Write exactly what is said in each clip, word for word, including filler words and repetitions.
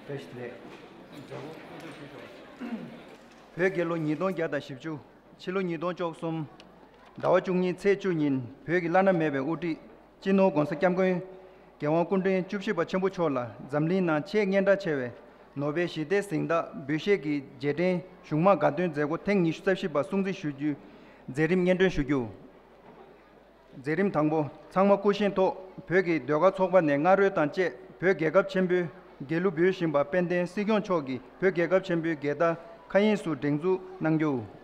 བོད་རྒྱལ་ལོ་ཉིས་སྟོང་བརྒྱ་དང་བཞི་བཅུ། ཕྱི་ལོ་ཉིས་སྟོང་བཅུ་གསུམ། ཟླ་བ་བཅུ་གཉིས་ཚེས་བཅུ་ཉིན་བོད་ཀྱི་བླ་ན་མེད་པའི་དབུ་ཁྲིད་སྤྱི་ནོར་༧གོང་ས་༧སྐྱབས་མགོན་རྒྱལ་དབང་སྐུ་ཕྲེང་བཅུ་བཞི་པ་ཆེན་པོ་མཆོག་ལ་འཛམ་གླིང་ནང་ཆེས་སྙན་གྲགས་ཆེ་བའི་ནོ་བེལ་ཞི་བདེའི་གཟེངས་རྟགས་འབུལ་བཞེས་ཀྱི་རྗེས་དྲན་གཞུང་དམངས་དགའ་སྟོན་མཛད་སྒོ་ཐེངས་ཉི་ཤུ་རྩ་བཞི་པ་སྲུང་བརྩི་ཞུ་རྒྱུའི་མཛད་རིམ་སྙན་སྒྲོན་ཞུ་རྒྱུ། མཛད་རིམ་དང་པོ། ཚང་མ་སྐུ་བཞེངས་ཐོག་བོད་ཀྱི་ཟློས་གར་ཚོགས་པ་ནས་རྔ་རོལ་དང་བཅས་བོད་རྒྱལ་ཁབ་ཆེན་པོའི་རྒྱལ་གླུ་འབུལ་བཞིན་པ་དཔལ་ལྡན་སྲིད་སྐྱོང་མཆོག་གིས་བོད་རྒྱལ་ཁབ་ཆེན་པོའི་རྒྱལ་དར་མཁའ་དབྱིངས་སུ་སྒྲེང་འཛུགས་གནང་རྒྱུ།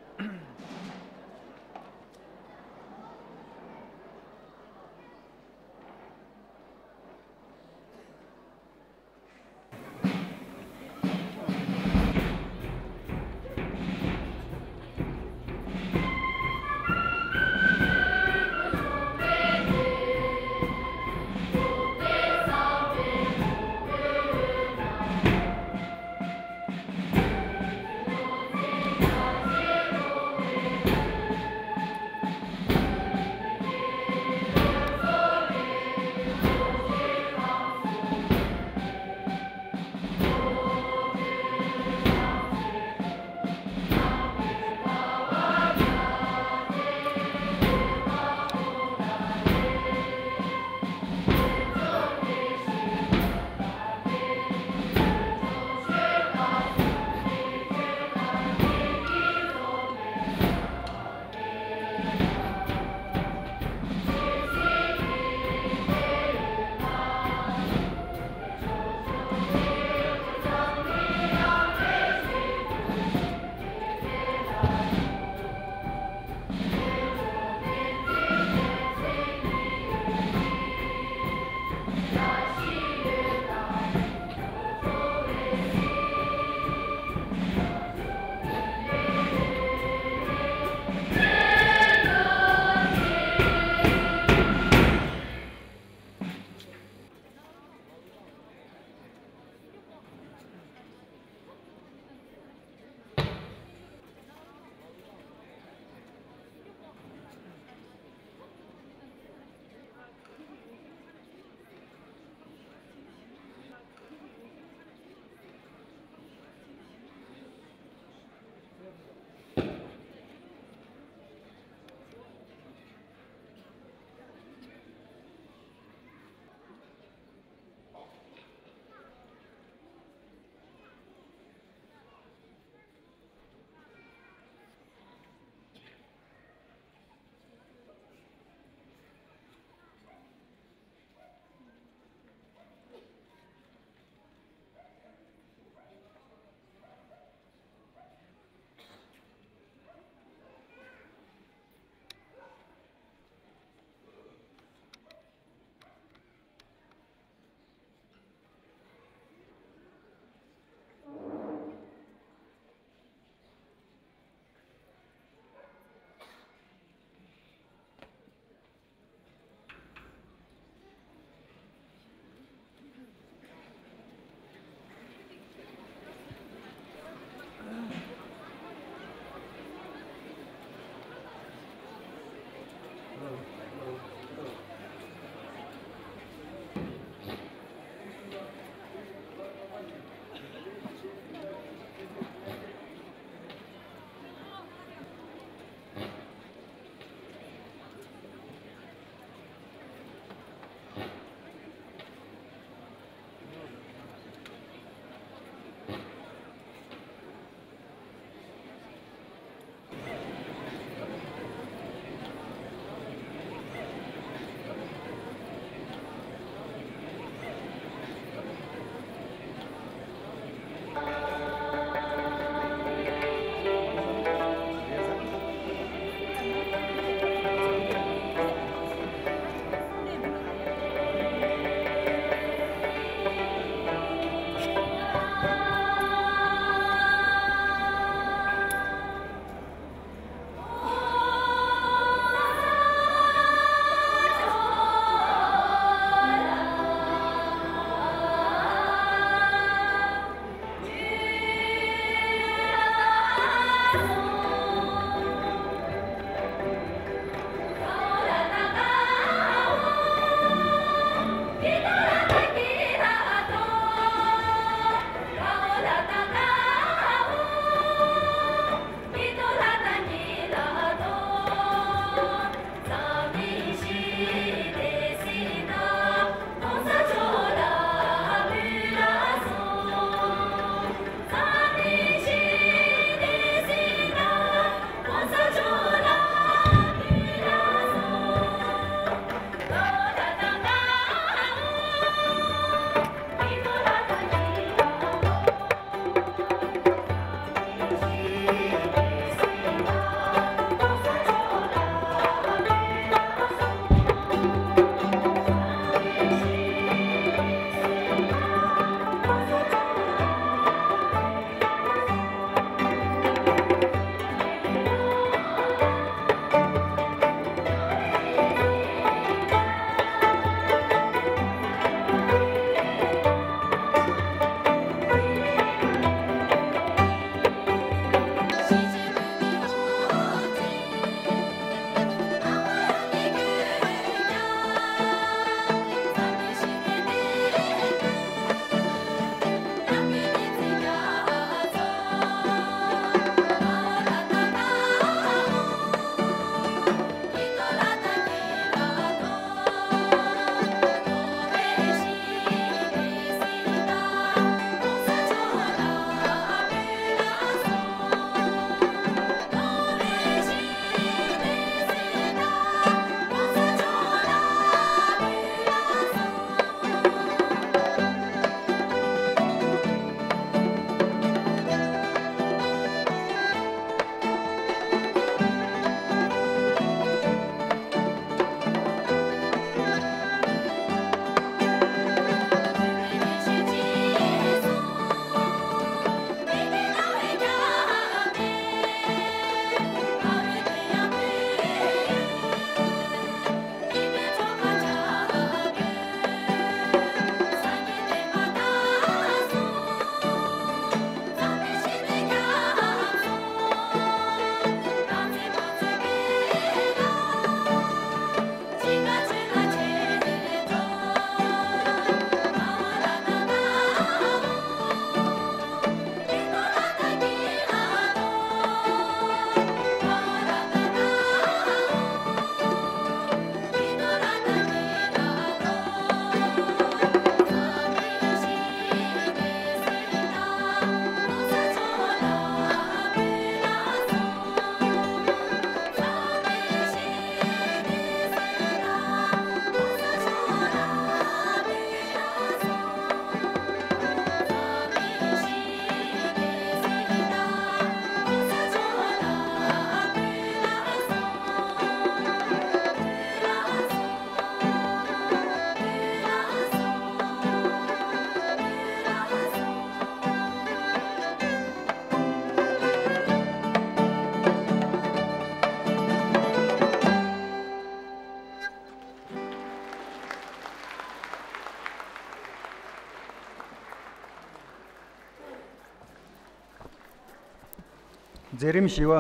མཛད་རིམ་བཞི་པ།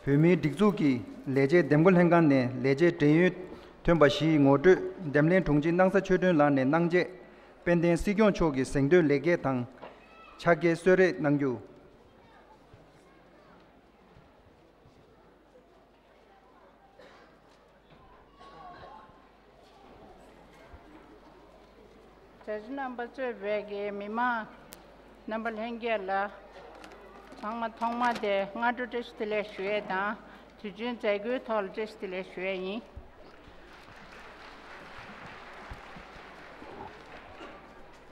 བོད་མིའི་སྒྲིག་འཛུགས་ཀྱི་ལས་བྱེད་འདེམས་བསྐོ་ལྷན་ཁང་ནས་ལས་བྱེད་བགྲེས་ཡོལ་ཐོན་པ་བཞིའི་ངོ་སྤྲོད་འདེམས་ལྷན་དྲུང་ཆེ་སྣང་ས་ཆོས་སྒྲོན་ལགས་ནས་གནང་རྗེས། དཔལ་ལྡན་སྲིད་སྐྱོང་མཆོག་གིས་གཟེངས་བསྟོད་ལེགས་སྐྱེས་དང་། ཕྱག་འཁྱེར་གསོལ་རས་གནང་རྒྱུ། བཀྲ་ཤིས་རྣམ་པ་གཙོས་པའི་གི་མི་མང་རྣམ་པ་ལྷན་རྒྱས་ལ་ཚང་མ་ཐོག་མ་དེ་སྔ་དྲོ་བཀྲ་ཤིས་བདེ་ལེགས་ཞུ་ཡས་དང་། དུས་ཆེན་མཛད་སྒོའི་ཐོག་ལ་བཀྲ་ཤིས་བདེ་ལེགས་ཞུ་ཡས་ཡིན།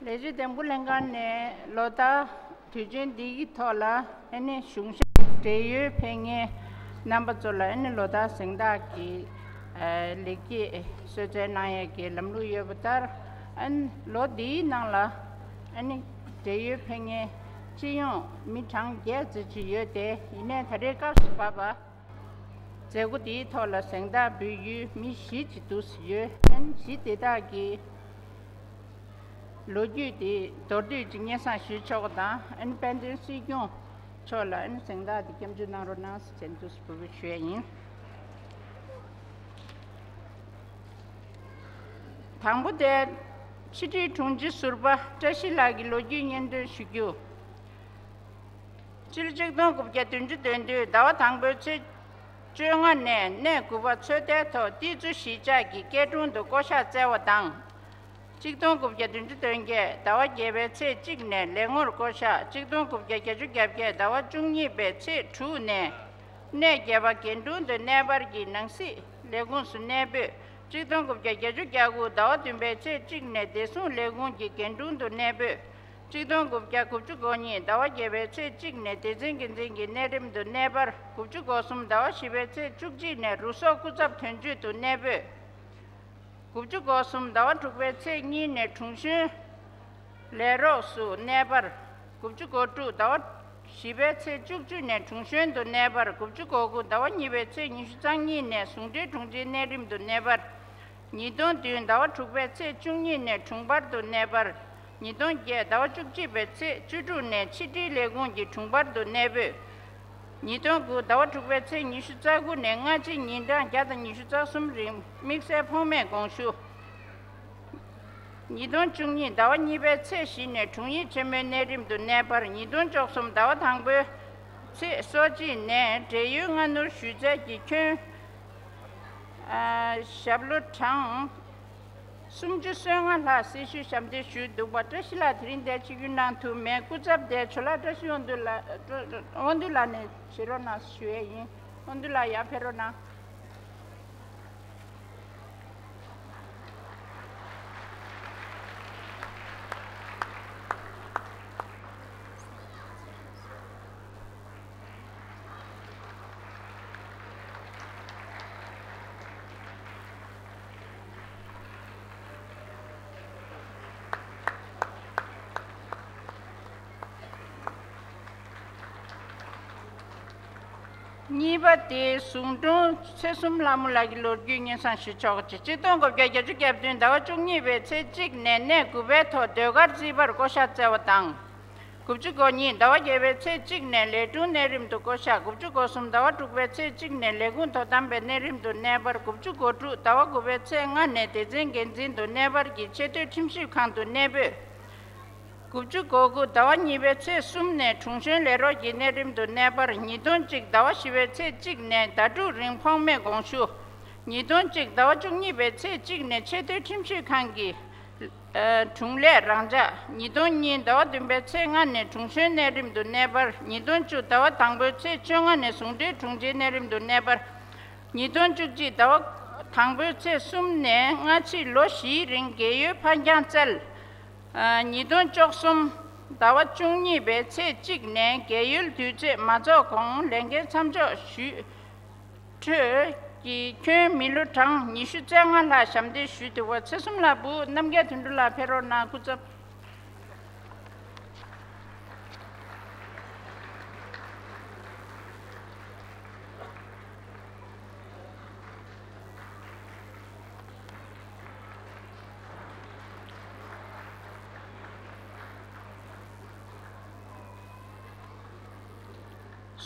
ལས་བྱེད་འདེམས་བསྐོ་ལྷན་ཁང་ནས་ལོ་ལྟར་དུས་ཆེན་འདི་གི་ཐོག་ལ་ཨ་ནི་གཞུང་ཞབས་བགྲེས་ཡོལ་ཕེབས་མཁན་རྣམ་པ་ཚོ་ལ་ཨ་ནི་ལོ་ལྟར་གཟེངས་རྟགས་ཀྱི་ཨ་ལེགས་སྐྱེས་གསོལ་སྩལ་གནང་ཡས་ཀྱི་ལམ་ལུགས་ཡོད་པ་ལྟར། ཨ་ནི་ལོ་འདིའི་ནང་ལ་ཨ་ནི་བགྲེས་ཡོལ་ཕེབས་མཁན་སྤྱི་ཡོངས་མི་གྲངས་བརྒྱད་ཙམ་ཅིག་ཡོད་དེ། ཡིན་ནའི་ད་ལྟའི་སྐབས་སུ་བབས་པ། མཛད་སྒོ་དེའི་ཐོག་ལ་གཟེངས་རྟགས་འབུལ་ཡུལ་མི་བཞི་ཅིག་འདུག་སེ་ཡོད། ཨ་ནི་བཞི་དེ་དག་གི་ལོ་རྒྱུས་དེ་མདོར་བསྡུས་ཅིག་སྙན་སེང་ཞུས་ཆོག་པ་དང་། ཨ་ནི་དཔལ་ལྡན་སྲིད་སྐྱོང་མཆོག་ལ་ཨ་ནི་གཟེངས་རྟགས་དེ་སྐྱབས་འཇུག་གནང་རོགས་གནང་ཟེར་འདུག་སེ་འབོད་སྐུལ་ཞུ་ཡས་ཡིན། དང་པོ་དེ། ཕྱི་དྲིལ་དྲུང་ཆེ་ཟུར་པ་བཀྲ་ཤིས་ལགས་ཀྱི་ལོ་རྒྱུས་སྙན་སྒྲོན་ཞུ་རྒྱུ། སྤྱི་ལོ་ཆིག་སྟོང་དགུ་བརྒྱ་བདུན་ཅུ་དོན་བདུན་ཟླ་བ་དང་པོའི་ཚེས་བཅོ་ལྔ་ནས་གནས་དགུ་པ་ཚོད་ལྟའི་ཐོག་ཏི་ཛུ་གཞིས་ཆགས་ཀྱི་སྐྱིད་གྲོང་དུ་བསྐོ་གཞག་བསྩལ་བ་དང་། ཆིག་སྟོང་དགུ་བརྒྱ་བདུན་ཅུ་དོན་བརྒྱད་ཟླ་བ་བརྒྱད་པའི་ཚེས་གཅིག་ནས་ལས་ངོར་བསྐོ་གཞག་ཆིག་སྟོང་དགུ་བརྒྱ་བརྒྱད་ཅུ་གྱ་བརྒྱད་ཟླ་བ་བཅུ་གཉིས་པའི་ཚེས་དྲུག་ནས། གནས་བརྒྱད་པ་དགེ་འབྲུག་ཏུ་གནས་སྤར་གྱི་ནང་སྲིད་ལས་ཁུངས་སུ་གནས་སྤོས། ཆིག་སྟོང་དགུ་བརྒྱ་བརྒྱད་ཅུ་གྱ་དགུ་ཟླ་བ་བདུན་པའི་ཚེས་གཅིག་ནས་བདེ་སྲུང་ལས་ཁུངས་ཀྱི་དགེ་འབྲུག་ཏུ་གནས་སྤོས། ཆིག་སྟོང་དགུ་བརྒྱ་དགུ་བཅུ་གོ་གཉིས་ཟླ་བ་བརྒྱད་པའི་ཚེས་གཅིག་ནས་སྡེ་ཚན་འགན་འཛིན་གྱི་གནས་རིམ་དུ་གནས་སྤར། དགུ་བཅུ་གོ་གསུམ་ཟླ་བ་བཞི་པའི་ཚེས་བཅུ་གཅིག་ནས་རུ་སོག་སྐུ་ཚབ་དོན་གཅོད་དུ་གནས་སྤོས། དགུ་བཅུ་གོ་གསུམ་ཟླ་བ་དྲུག་པའི་ཚེས་གཉིས་ནས་དྲུང་གཞོན་ལས་རོགས་སུ་གནས་སྤར། དགུ་བཅུ་གོ་དྲུག་ཟླ་བ་བཞི་པའི་ཚེས་བཅུ་གཅིག་ནས་དྲུང་གཞོན་དུ་གནས་སྤར། དགུ་བཅུ་གོ་དགུ་ཟླ་བ་གཉིས་པའི་ཚེས་ཉི་ཤུ་རྩ་གཉིས་ནས་ཟུང་འབྲེལ་དྲུང་ཆེའི་གནས་རིམ་དུ་གནས་སྤར། ཉིས་སྟོང་བདུན་ཟླ་བ་དྲུག་པའི་ཚེས་བཅུ་གཉིས་ནས་དྲུང་འཕར་དུ་གནས་སྤར། ཉིས་སྟོང་བརྒྱད་ཟླ་བ་བཅུ་གཅིག་པའི་ཚེས་བཅུ་དྲུག་ནས་ཕྱི་དྲིལ་ལས་ཁུངས་ཀྱི་དྲུང་འཕར་དུ་གནས་སྤོས། ཉིས་སྟོང་དགུ་ཟླ་བ་དྲུག་པའི་ཚེས་ཉི་ཤུ་རྩ་དགུ་ནས་སྔ་ཕྱི་ཉིན་གྲངས་བརྒྱ་དང་ཉི་ཤུ་རྩ་གསུམ་རིང་དམིགས་བསལ་ཕོགས་མེད་དགོངས་ཞུ། ཉིས་སྟོང་བཅུ་གཉིས་ཟླ་བ་གཉིས་པའི་ཚེས་བཞི་ནས་དྲུང་ཡིག་ཆེན་མོའི་གནས་རིམ་དུ་གནས་སྤར། ཉིས་སྟོང་བཅུ་གསུམ་ཟླ་བ་དང་པོའི་ཚེས་སོ་གཅིག་ནས་བགྲེས་ཡོལ་སྔ་སྣུར་ཞུ་སྩལ་གྱི་ཁྱོན། ཨ། ཞབས་ལོ་གྲངས་སུམ་ཅུ་སོ་ལྔ་ལྷག་སྲི་ཞུ་ཞབས་འདེགས་ཞུས་འདུག་པ། བཀྲ་ཤིས་ལགས་དེ་རིང་འདིར་ཆིབས་བསྒྱུར་གནང་ཐུབ་མེད། སྐུ་ཚབ་དེ་ཇོ་ལགས་བཀྲ་ཤིས་དབང་འདུས་ལགས། དབང་འདུས་ལགས་ནས་བྱེད་རོགས་གནང་ཞུ་ཡས་ཡིན། དབང་འདུས་ལགས་ཡར་ཕེབས་རོགས་གནང་། གཉིས་པ་དེ་ཟུང་དྲུང་ཚེ་གསུམ་ལྷ་མོ་ལགས་ཀྱི་ལོ་རྒྱུས་སྙན་སེང་ཞུ་ཆོག་ཅིག་ཆིག་སྟོང་དགུ་བརྒྱ་བརྒྱད་ཅུ་གྱ་བདུན་ཟླ་བ་བཅུ་གཉིས་པའི་ཚེས་གཅིག་ནས་གནས་དགུ་པའི་ཐོག་ཟློས་གར་རྩིས་པར་བསྐོ་གཞག་བསྩལ་བ་དང་། དགུ་བཅུ་གོ་གཉིས་ཟླ་བ་བརྒྱད་པའི་ཚེས་གཅིག་ནས་ལས་དྲུང་གནས་རིམ་དུ་བསྐོ་གཞག་དགུ་བཅུ་གོ་གསུམ་ཟླ་བ་དྲུག་པའི་ཚེས་གཅིག་ནས་ལས་ཁུངས་དོ་དམ་པའི་གནས་རིམ་དུ་གནས་སྤར། དགུ་བཅུ་གོ་དྲུག་ཟླ་བ་དགུ་པའི་ཚེས་ལྔ་ནས་སྡེ་ཚན་འགན་འཛིན་དུ་གནས་སྤར་གྱི་ཆེས་མཐོའི་ཁྲིམས་ཞིབ་ཁང་དུ་གནས་སྤོས། དགུ་བཅུ་གོ་དགུ་ཟླ་བ་གཉིས་པའི་ཚེས་གསུམ་ནས་དྲུང་གཞོན་ལས་རོགས་ཀྱི་གནས་རིམ་དུ་གནས་སྤར། ཉིས་སྟོང་གཅིག་ཟླ་བ་བཞི་པའི་ཚེས་གཅིག་ནས་ཟླ་དྲུག་རིང་ཕོགས་མེད་དགོངས་ཞུ། ཉིས་སྟོང་གཅིག་ཟླ་བ་བཅུ་གཉིས་པའི་ཚེས་གཅིག་ནས་ཆེས་མཐོའི་ཁྲིམས་ཞིབ་ཁང་གི་ཨ། དྲུང་ལས་རང་འཇགས། ཉིས་སྟོང་གཉིས་ཟླ་བ་བདུན་པའི་ཚེས་ལྔ་ནས་དྲུང་གཞོན་གནས་རིམ་དུ་གནས་སྤར། ཉིས་སྟོང་བཅུ་ཟླ་བ་དང་པོའི་ཚེས་བཅོ་ལྔ་ནས་ཟུང་འབྲེལ་དྲུང་ཆེའི་གནས་རིམ་དུ་གནས་སྤར། ཉིས་སྟོང་བཅུ་གཅིག་ཟླ་བ་དང་པོའི་ཚེས་གསུམ་ནས་སྔ་ཕྱི་ལོ་བཞིའི་རིང་རྒས་ཡོལ་ཕར་འགྱངས་བསྩལ། ཨ། ཉིས་སྟོང་བཅུ་གསུམ་ཟླ་བ་བཅུ་གཉིས་པའི་ཚེས་གཅིག་ནས་རྒས་ཡོལ་དུས་ཚོད་མ་རྫོགས་གོང་ལས་འགན་མཚམས་འཇོག་ཞུས། འཕྲོས་ཀྱི་ཁྱོན་མི་ལོ་གྲངས་ཉི་ཤུ་རྩ་ལྔ་ལྷག་ཞབས་འདེགས་ཞུས་འདུག་པ། ཚེ་གསུམ་ལྷ་བུ་རྣམ་རྒྱལ་དོན་གྲུབ་ལགས་ཕེབས་རོགས་གནང་། སྐུ་ཚབ།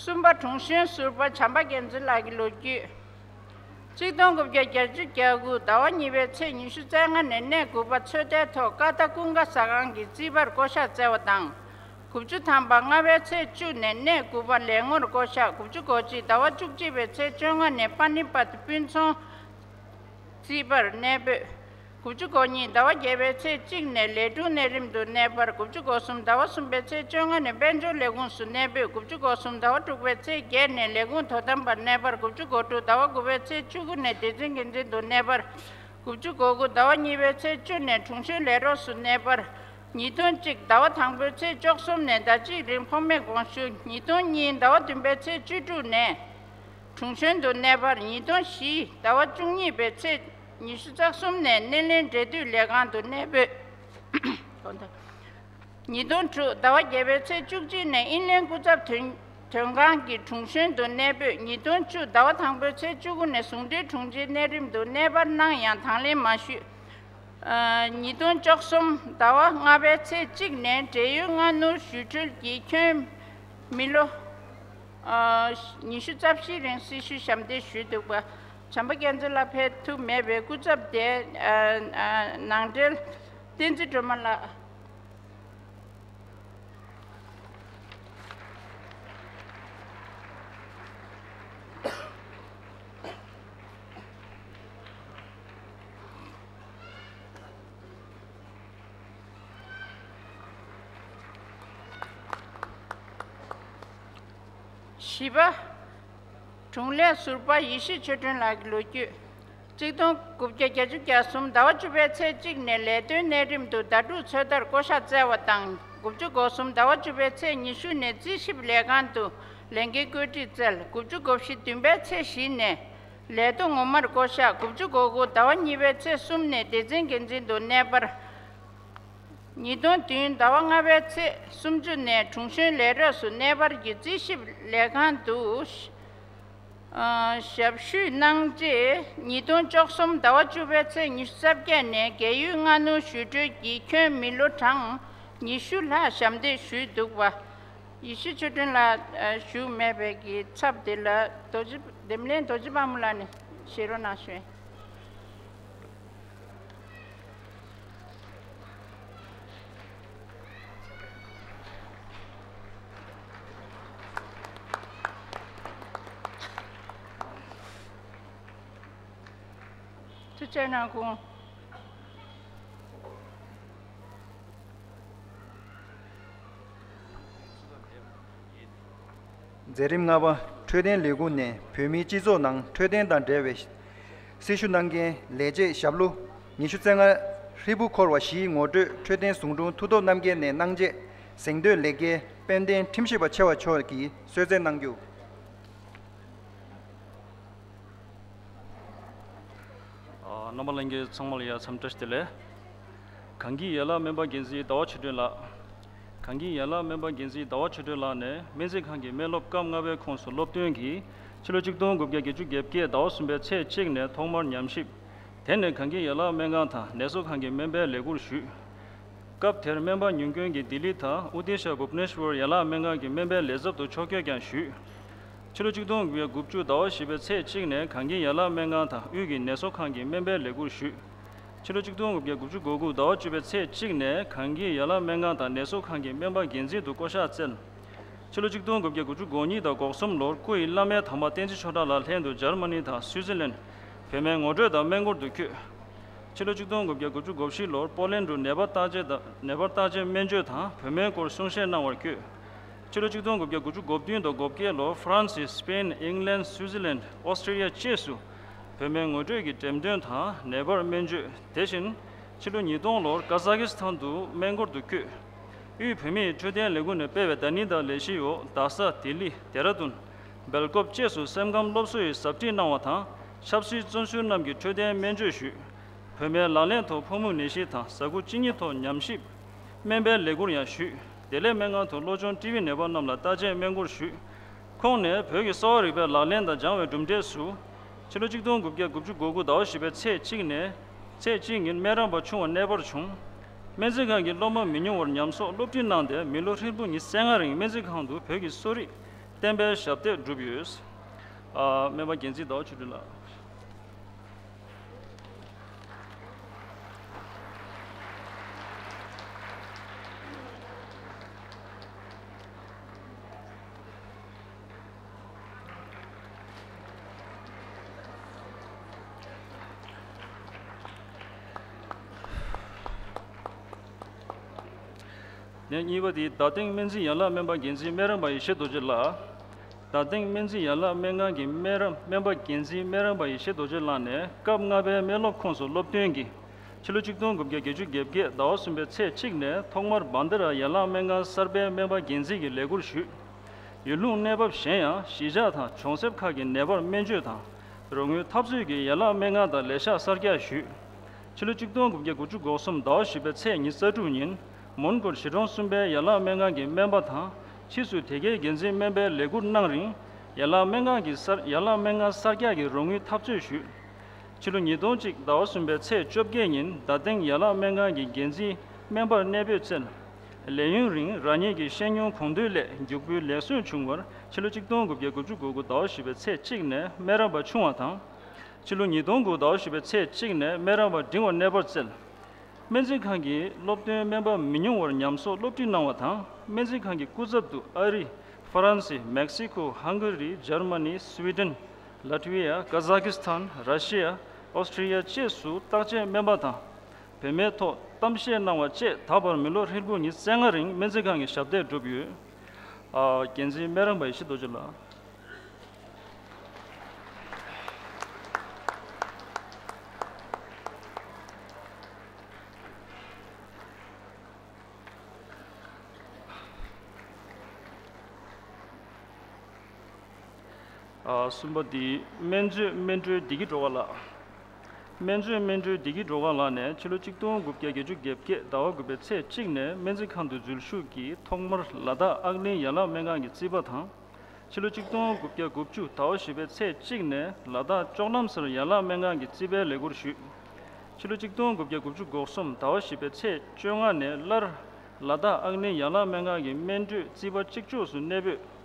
གསུམ་པ། དྲུང་གཞོན་ཟུར་པ་བྱམས་པ་རྒྱལ་མཚན་ལགས་ཀྱི་ལོ་རྒྱུས། གཅིག་སྟོང་དགུ་བརྒྱ་བརྒྱད་ཅུ་གྱ་དགུ་ཟླ་བ་གཉིས་པའི་ཚེས་ཉི་ཤུ་རྩ་ལྔ་ནས་གནས་དགུ་པ་ཚོད་ལྟའི་ཐོག་ཀ་ཏ་ཀུན་དགའ་ཟ་ཁང་གི་རྩིས་པར་བསྐོ་གཞག་བསྩལ་བ་དང་། དགུ་བཅུ་ཐམ་པ་ལྔ་པའི་ཚེས་བཅུ་ནས་གནས་དགུ་པ་ལས་ངོར་བསྐོ་གཞག། དགུ་བཅུ་གོ་གཅིག་ཟླ་བ་བཅུ་གཅིག་པའི་ཚེས་བཅོ་ལྔ་ནས་པ་ནི་པད་དཔོན་ཚོང་རྩིས་པར་གནས་སྤོས། དགུ་བཅུ་གོ་གཉིས་ཟླ་བ་བརྒྱད་པའི་ཚེས་གཅིག་ནས་ལས་དྲུང་གནས་རིམ་དུ་གནས་སྤར། དགུ་བཅུ་གོ་གསུམ་ཟླ་བ་གསུམ་པའི་ཚེས་བཅོ་ལྔ་ནས་དཔལ་འབྱོར་ལས་ཁུངས་སུ་གནས་སྤོས། དགུ་བཅུ་གོ་གསུམ་ཟླ་བ་དྲུག་པའི་ཚེས་བརྒྱད་ནས་ལས་ཁུངས་དོ་དམ་པར་གནས་སྤར། དགུ་བཅུ་གོ་དྲུག་ཟླ་བ་དགུ་པའི་ཚེས་བཅུ་དགུ་ནས་སྡེ་ཚན་འགན་འཛིན་དུ་གནས་སྤར། དགུ་བཅུ་གོ་དགུ་ཟླ་བ་གཉིས་པའི་ཚེས་བཅུ་ནས་དྲུང་གཞོན་ལས་རོགས་སུ་གནས་སྤར། ཉིས་སྟོང་གཅིག་ཟླ་བ་དང་པོའི་ཚེས་བཅུ་གསུམ་ནས་ཟླ་གཅིག་རིང་ཕོགས་མེད་དགོངས་ཞུ། ཉིས་སྟོང་གཉིས་ཟླ་བ་བདུན་པའི་ཚེས་བཅུ་དྲུག་ནས་དྲུང་གཞོན་དུ་གནས་སྤར། ཉིས་སྟོང་བཞི་ཟླ་བ་བཅུ་གཉིས་པའི་ཚེས་ཉི་ཤུ་རྩ་གསུམ་ནས་སྣེ་ལེན་འབྲེལ་མཐུད་ལས་ཁང་དུ་གནས་སྤོས། ཉིས་སྟོང་དྲུག་ཟླ་བ་བརྒྱད་པའི་ཚེས་བཅུ་གཅིག་ནས་ཨིན་ལན་སྐུ་ཚབ་དོན་དོན་ཁང་གི་དྲུང་གཞོན་དུ་གནས་སྤོས། ཉིས་སྟོང་བཅུ་ཟླ་བ་དང་པོའི་ཚེས་བཅུ་དགུ་ནས་ཟུང་འབྲེལ་དྲུང་ཆེའི་གནས་རིམ་དུ་གནས་སྤར་གནང་ཡང་དང་ལེན་མ་ཞུས། ཨ། ཉིས་སྟོང་བཅུ་གསུམ་ཟླ་བ་ལྔ་པའི་ཚེས་གཅིག་ནས་བགྲེས་ཡོལ་སྔ་སྣུར་ཞུ་སྲོལ་གྱིས་ཁྱོན་མི་ལོ་ཨ་ཉི་ཤུ་རྩ་བཞིའི་རིང་སྲི་ཞུ་ཞབས་འདེགས་ཞུས་འདུག་པ། བྱམས་པ་རྒྱལ་མཚན་ལགས་ཕེབས་ཐུབ་མེད་པའི་སྐུ་ཚབ་དེ་ཨ་ཨ་ནང་འབྲེལ་བསྟན་འཛིན་སྒྲོལ་མ་ལགས། བཞི་པ། དྲུང་ལས་ཟུར་པ་ཡེ་ཤེས་ཆོས་སྒྲོན་ལགས་ཀྱི་ལོ་རྒྱུས། གཅིག་སྟོང་དགུ་བརྒྱ་བརྒྱད་ཅུ་གྱ་གསུམ་ཟླ་བ་བཅུ་པའི་ཚེས་གཅིག་ནས་ལས་དོན་གནས་རིམ་དུ་ཟླ་དྲུག་ཚོད་ལྟར་བསྐོ་གཞག་བསྩལ་བ་དང་། དགུ་བཅུ་གོ་གསུམ་ཟླ་བ་བཅུ་པའི་ཚེས་ཉི་ཤུ་ནས་རྩིས་ཞིབ་ལས་ཁང་དུ་ལས་འགན་བཀོད་སྒྲིག་བསྩལ། དགུ་བཅུ་གོ་བཞི་བདུན་པའི་ཚེས་བཞི་ནས་ལས་ཐོ་ངོ་མར་བསྐོ་གཞག། དགུ་བཅུ་གོ་དགུ་ཟླ་བ་གཉིས་པའི་ཚེས་གསུམ་ནས་སྡེ་ཚན་འགན་འཛིན་དུ་གནས་སྤར། ཉིས་སྟོང་བདུན་ཟླ་བ་ལྔ་པའི་ཚེས་སུམ་ཅུ་ནས་དྲུང་གཞོན་ལས་རོགས་སུ་གནས་སྤར་གྱིས་རྩིས་ཞིབ་ལས་ཁང་དུ་ཞབས་ཞུ་གནང་རྗེས། ཉིས་སྟོང་བཅུ་གསུམ་ཟླ་བ་བཅུ་པའི་ཚེས་ཉི་ཤུ་རྩ་བརྒྱད་ནས་བགྲེས་ཡོལ་སྔ་སྣུར་ཞུ་སྲོལ་གྱིས་ཁྱོན་མི་ལོ་གྲངས་ཉི་ཤུ་ལྷག་ཞབས་འདེགས་ཞུས་འདུག་པ། ཡེ་ཤེས་ཆོས་སྒྲོན་ལགས་བཞུགས་མེད་པའི་གི་ཚབ་དེ་ལ་རྡོ་རྗེ་འདེམས་ལྷན་རྡོ་རྗེ་དཔལ་མོ་ལགས་ནས་བཞེས་རོགས་གནང་ཞུ། ཐུགས་རྗེ་གནང་སྐུ་ངོ། མཛད་རིམ་ལྔ་པ། འཕྲོད་བསྟེན་ལས་ཁུངས་ནས་བོད་མིའི་སྤྱི་ཚོགས་ནང་འཕྲོད་བསྟེན་དང་འབྲེལ་བའི་སྲི་ཞུ་གནང་མཁན་ལས་བྱེད་ཞབས་ལོ་ཉི་ཤུ་རྩ་ལྔ། ཧྲིལ་པོ་འཁོར་བ་བཞིའི་ངོ་སྤྲོད་འཕྲོད་བསྟེན་ཟུང་དྲུང་མཐུ་སྟོབས་རྣམ་རྒྱལ་ནས་གནང་རྗེས། གཟེངས་བསྟོད་ལེགས་སྐྱེས་དཔལ་ལྡན་ཁྲིམས་ཞིབ་པ་ཆེ་བ་མཆོག་གིས་གསོལ་སྩལ་གནང་རྒྱུ། ཨ། རྣམ་པ་ལྷན་རྒྱས་ཚང་མ་ལ་ཡ་འཚམས་བཀྲ་ཤིས་བདེ་ལེགས། གངས་སྐྱིད་ཡན་ལག་སྨན་པ་འགན་འཛིན་ཟླ་བ་ཆོས་སྒྲོན་ལགས། གངས་སྐྱིད་ཡན་ལག་སྨན་པ་འགན་འཛིན་ཟླ་བ་ཆོས་སྒྲོན་ལགས་ནས་སྨན་རྩིས་ཁང་གི་སྨན་སློབ་སྐབས་ལྔ་པའི་ཁོངས་སུ་སློབ་ཐོན་གྱིས་ཕྱི་ལོ་ཆིག་སྟོང་དགུ་བརྒྱ་བརྒྱད་ཅུ་གྱ་བརྒྱད་ཟླ་བ་གསུམ་པའི་ཚེས་གཅིག་ནས་ཐོག་མར་ཉམས་ཞིབ། དེ་ནས་གངས་སྐྱིད་ཡན་ལག་སྨན་ཁང་དང་ནད་གསོ་ཁང་གི་སྨན་པའི་ལས་ཁུར་ཞུས། སྐབས་དེར་སྨན་པ་ཉུང་དཀོན་གྱིས་ལྡི་ལི་དང་ཨུ་ཏི་ཤ་བྷུབ་ནེ་ཤ་ཝར་ཡན་ལག་སྨན་ཁང་གི་སྨན་པའི་ལས་ཚབ་ཏུ་ཕྱོགས་བསྐྱོད་ཀྱང་ཞུས། ཕྱི་ལོ་ཆིག་སྟོང་དགུ་བརྒྱ་དགུ་བཅུ་ཟླ་བ་བཞི་པའི་ཚེས་གཅིག་ནས་གངས་སྐྱིད་ཡན་ལག་སྨན་ཁང་དང་དབུས་ཀྱི་ནད་གསོ་ཁང་གི་སྨན་པའི་ལས་ཁུར་ཞུས། ཕྱི་ལོ་ཆིག་སྟོང་དགུ་བརྒྱ་དགུ་བཅུ་གོ་དགུ་ཟླ་བ་བཅུ་པའི་ཚེས་གཅིག་ནས་གངས་སྐྱིད་ཡན་ལག་སྨན་ཁང་དང་ནད་གསོ་ཁང་གི་སྨན་པ་འགན་འཛིན་དུ་བསྐོ་གཞག་བསྩལ། ཕྱི་ལོ་ཆིག་སྟོང་དགུ་བརྒྱ་དགུ་བཅུ་གོ་གཉིས་དང་གོ་གསུམ་ལོར་སྐུ་ཡི་བླ་སྨན་དམ་པ་བསྟན་འཛིན་ཆོས་གྲགས་ལགས་ལྷན་དུ་འཇར་མ་ནི་དང་སུའུ་ཙི་ལན། བོད་སྨན་ངོ་སྤྲོད་དང་སྨན་སྐོར་དུ་བསྐྱོད། ཕྱི་ལོ་ཆིག་སྟོང་དགུ་བརྒྱ་དགུ་བཅུ་གོ་བཞི་ལོར་པོ་ལན་དུ་ནད་པ་བརྟག་དཔྱད་དང་ནད་པར་བརྟག་དཔྱད་སྨན་བཅོས་དང་བོད་སྨན་སྐོར་གསུང་བཤད་གནང་བར་བསྐྱོད། ཕྱི་ལོ་ཆིག་སྟོང་དགུ་བརྒྱ་དགུ་བཅུ་གོ་བདུན་དང་གོ་བརྒྱད་ལོར་ཧྥ་རན་སི། སི་པེན། ཨིང་ལན། སུའུ་ཙི་ལན། ཨོ་སི་ཀྲི་ཡ་བཅས་སུ་བོད་སྨན་ངོ་སྤྲོད་ཀྱི་འགྲེམས་སྟོན་དང་ནད་པར་སྨན་བཅོས། དེ་བཞིན་ཕྱི་ལོ་ཉིས་སྟོང་ལོར་ཀ་ཛ་ཀི་སི་ཐན་དུ་སྨན་སྐོར་དུ་བསྐྱོད། དབུས་བོད་མིའི་འཕྲོད་བསྟེན་ལས་ཁུངས་ནས་སྤེལ་བའི་ཟླ་ཉིན་དང་ལས་གཞིའི་འོག་རྡ་ས། ལྡི་ལི། ལྡེ་ར་ལྡུན། སྦེལ་ཀོབ་བཅས་སུ་སེམས་ཁམས་སློབ་གསོ་ཡི་ཟབ་ཁྲིད་གནང་བ་དང་། ཆབ་སྲིད་བཙོན་ཟུར་རྣམས་ཀྱི་འཕྲོད་བསྟེན་སྨན་བཅོས་ཞུས། བོད་སྨན་ལག་ལེན་ཐོག་ཕོ་མོའི་ནད་གཞི་དང་གཟའ་འཁོར་གཅིག་གཉིས་ཐོག་ཉམས་ཞིབ། སྨན་པའི་ལས་ཁུར་ཡང་ཞུས། བདེ་ལེགས་སྨན་ཁང་དུ་གློ་གཅོང་ཊི་བི་ནད་པ་རྣམས་ལ་བརྟག་དཔྱད་སྨན་སྐོར་ཞུས། ཁོང་ནས་བོད་ཀྱི་གསོ་བ་རིག་པའི་ལག་ལེན་དང་སྦྱང་བའི་གྲུབ་འབྲས་སུ། ཕྱི་ལོ་ཆིག་སྟོང་དགུ་བརྒྱ་དགུ་བཅུ་གོ་དགུ་ཟླ་བ་བཞི་པའི་ཚེས་གཅིག་ནས་ཚེས་གཅིག་ཉིན་སྨན་རམས་པ་ཆུང་བ་གནས་སྤར་བྱུང་། སྨན་རྩིས་ཁང་གི་སློབ་མ་མི་ཉུང་བར་ཉམས་གསོག་སློབ་ཁྲིད་གནང་སྟེ་མི་ལོ་ཧྲིལ་པོ་ཉི་ཤུ་རྩ་ལྔ་རིང་སྨན་རྩིས་ཁང་དུ་བོད་ཀྱི་གསོ་རིག་ བསྟན་པའི་ཞབས་སྟེགས་བསྒྲུབས་ཡོད། ཨ། སྨན་པ་འགན་འཛིན་ཟླ་བ་ཆོས་སྒྲོན་ལགས། ནས་གཉིས་པ་དེ་རྡ་སྟེང་སྨན་རྩིས་ཡན་ལག་སྨན་པ་འགན་འཛིན་སྨན་རམས་པ་ཡེ་ཤེས་རྡོ་རྗེ་ལགས། རྡ་སྟེང་སྨན་རྩིས་ཡན་ལག་སྨན་ཁང་གི་སྨན་རམས་སྨན་པ་འགན་འཛིན་སྨན་རམས་པ་ཡེ་ཤེས་རྡོ་རྗེ་ལགས་ནས་སྐབས་ལྔ་པའི་སྨན་སློབ་ཁོངས་སུ་སློབ་ཐོན་གྱིས། ཕྱི་ལོ་ཆིག་སྟོང་དགུ་བརྒྱ་བརྒྱད་ཅུ་གྱ་བརྒྱད་ཟླ་བ་གསུམ་པའི་ཚེས་གཅིག་ནས་ཐོག་མར་བན་དྷ་ར་ཡན་ལག་སྨན་ཁང་གསར་པའི་སྨན་པ་འགན་འཛིན་གྱི་ལས་ཁུར་ཞུས། ཡུལ་ལུང་གནས་བབ་གཞན་ཡང་གཞིས་ཆགས་དང་གྲོང་གསེབ་ཁག་གི་ནད་པར་སྨན་བཅོས་དང་རོགས་དངུལ་འཐབ་རྩོད་ཀྱི་ཡན་ལག་སྨན་ཁང་དང་ལས་ཤག་གསར་རྒྱག་ཞུས། ཕྱི་ལོ་ཆིག་སྟོང་དགུ་བརྒྱ་དགུ་བཅུ་གོ་གསུམ་ཟླ་བ་བཞི་པའི་ཚེས་ཉི་ཤུ་རྩ་དྲུག་ཉིན་མོན་གྷོར་གཞིས་གྲོང་གསུམ་པའི་ཡན་ལག་སྨན་ཁང་གི་སྨན་པ་དང་ཕྱིས་སུ་དེ་གའི་འགན་འཛིན་སྨན་པའི་ལས་ཁུར་གནང་རིང་། ཡན་ལག་སྨན་ཁང་གི་གསར་ཡན་ལག་སྨན་ཁང་གསར་རྒྱག་གི་རོགས་དངུལ་འཐབ་རྩོད་ཞུས། ཕྱི་ལོ་ཉིས་སྟོང་གཅིག་ཟླ་བ་གསུམ་པའི་ཚེས་བཅོ་བརྒྱད་ཉིན་རྡ་སྟེང་ཡན་ལག་སྨན་ཁང་གི་འགན་འཛིན་སྨན་པར་གནས་སྤོས་བསྩལ། ལས་ཡུན་རིང་རང་ཉིད་ཀྱི་ཤེས་མྱོང་གོང་འདོད་སླད་མགྱོགས་པོའི་ལས་བསོད་བྱུང་བར་ཕྱི་ལོ་ཆིག་སྟོང་དགུ་བརྒྱ་དགུ་བཅུ་གོ་དགུ་ཟླ་བ་བཞི་པའི་ཚེས་གཅིག་ནས་སྨན་རམས་པ་ཆུང་བ་དང་། ཕྱི་ལོ་ཉིས་སྟོང་དགུ་ཟླ་བ་བཞི་པའི་ཚེས་གཅིག་ནས་སྨན་རམས་པ་འབྲིང་བར་གནས་སྤར་བསྩལ། སྨན་རྩིས་ཁང་གིས་སློབ་ཐོན་སྨན་པ་མི་ཉུང་བར་ཉམས་གསོག་སློབ་ཁྲིད་གནང་བ་དང་སྨན་རྩིས་ཁང་གི་སྐུ་ཚབ་ཏུ་ཨ་རི། ཧྥ་རན་སི། མེག་སི་ཁོ། ཧང་ག་རི། འཇར་མ་ནི། སུའི་ཌེན། ལ་ཏི་ཝི་ཡ། ཀ་ཛ་ཀི་སི་ཐན། ར་ཤི་ཡ། ཨོ་སི་ཀྲི་ཡ་བཅས་སུ་བརྟག་དཔྱད་སྨན་པ་དང་། བུད་མེད་ཐོག་གཏམ་བཤད་གནང་བ་བཅས་ད་བར་མི་ལོ་ཧྲིལ་པོ་ཉི་ཤུ་རྩ་ལྔ་རིང་སྨན་རྩིས་ཁང་གི་ཞབས་སྟེགས་བསྒྲུབས་ཡོད། ཨ། འགན་འཛིན་སྨན་རམས་པ་ཡེ་ཤེས་རྡོ་རྗེ་ལགས། ཨ། གསུམ་པ་འདི་སྨན་མཛོད་སྨིན་གྲོལ་བདེ་སྐྱིད་སྒྲོལ་དཀར་ལགས། སྨན་མཛོད་སྨིན་གྲོལ་བདེ་སྐྱིད་སྒྲོལ་དཀར་ལགས་ནས་ཕྱི་ལོ་ཆིག་སྟོང་དགུ་བརྒྱ་བརྒྱད་ཅུ་གྱ་བརྒྱད་ཟླ་བ་དགུ་པའི་ཚེས་གཅིག་ནས་སྨན་རྩིས་ཁང་དུ་འཛུལ་ཞུགས་ཀྱིས་ཐོག་མར་ལ་དྭགས་ཨག་གླིང་ཡན་ལག་སྨན་ཁང་གི་རྩིས་པ་དང་། ཕྱི་ལོ་ཆིག་སྟོང་དགུ་བརྒྱ་དགུ་བཅུ་ཟླ་བ་བཞི་པའི་ཚེས་གཅིག་ནས་ལ་དྭགས་ལྕོག་ལམ་སར་ཡན་ལག་སྨན་ཁང་གི་རྩིས་པའི་ལས་ཁུར་ཞུས། ཕྱི་ལོ་ཆིག་སྟོང་དགུ་བརྒྱ་དགུ་བཅུ་གོ་གསུམ་ཟླ་བ་བཞི་པའི་ཚེས་བཅོ་ལྔ་ནས་སླར་ལ་དྭགས་ཨག་གླིང་ཡན་ལག་སྨན་ཁང་གི་སྨན་སྤྲོད་རྩིས་པ་གཅིག་ལྕོགས་སུ་གནས་སྤོས།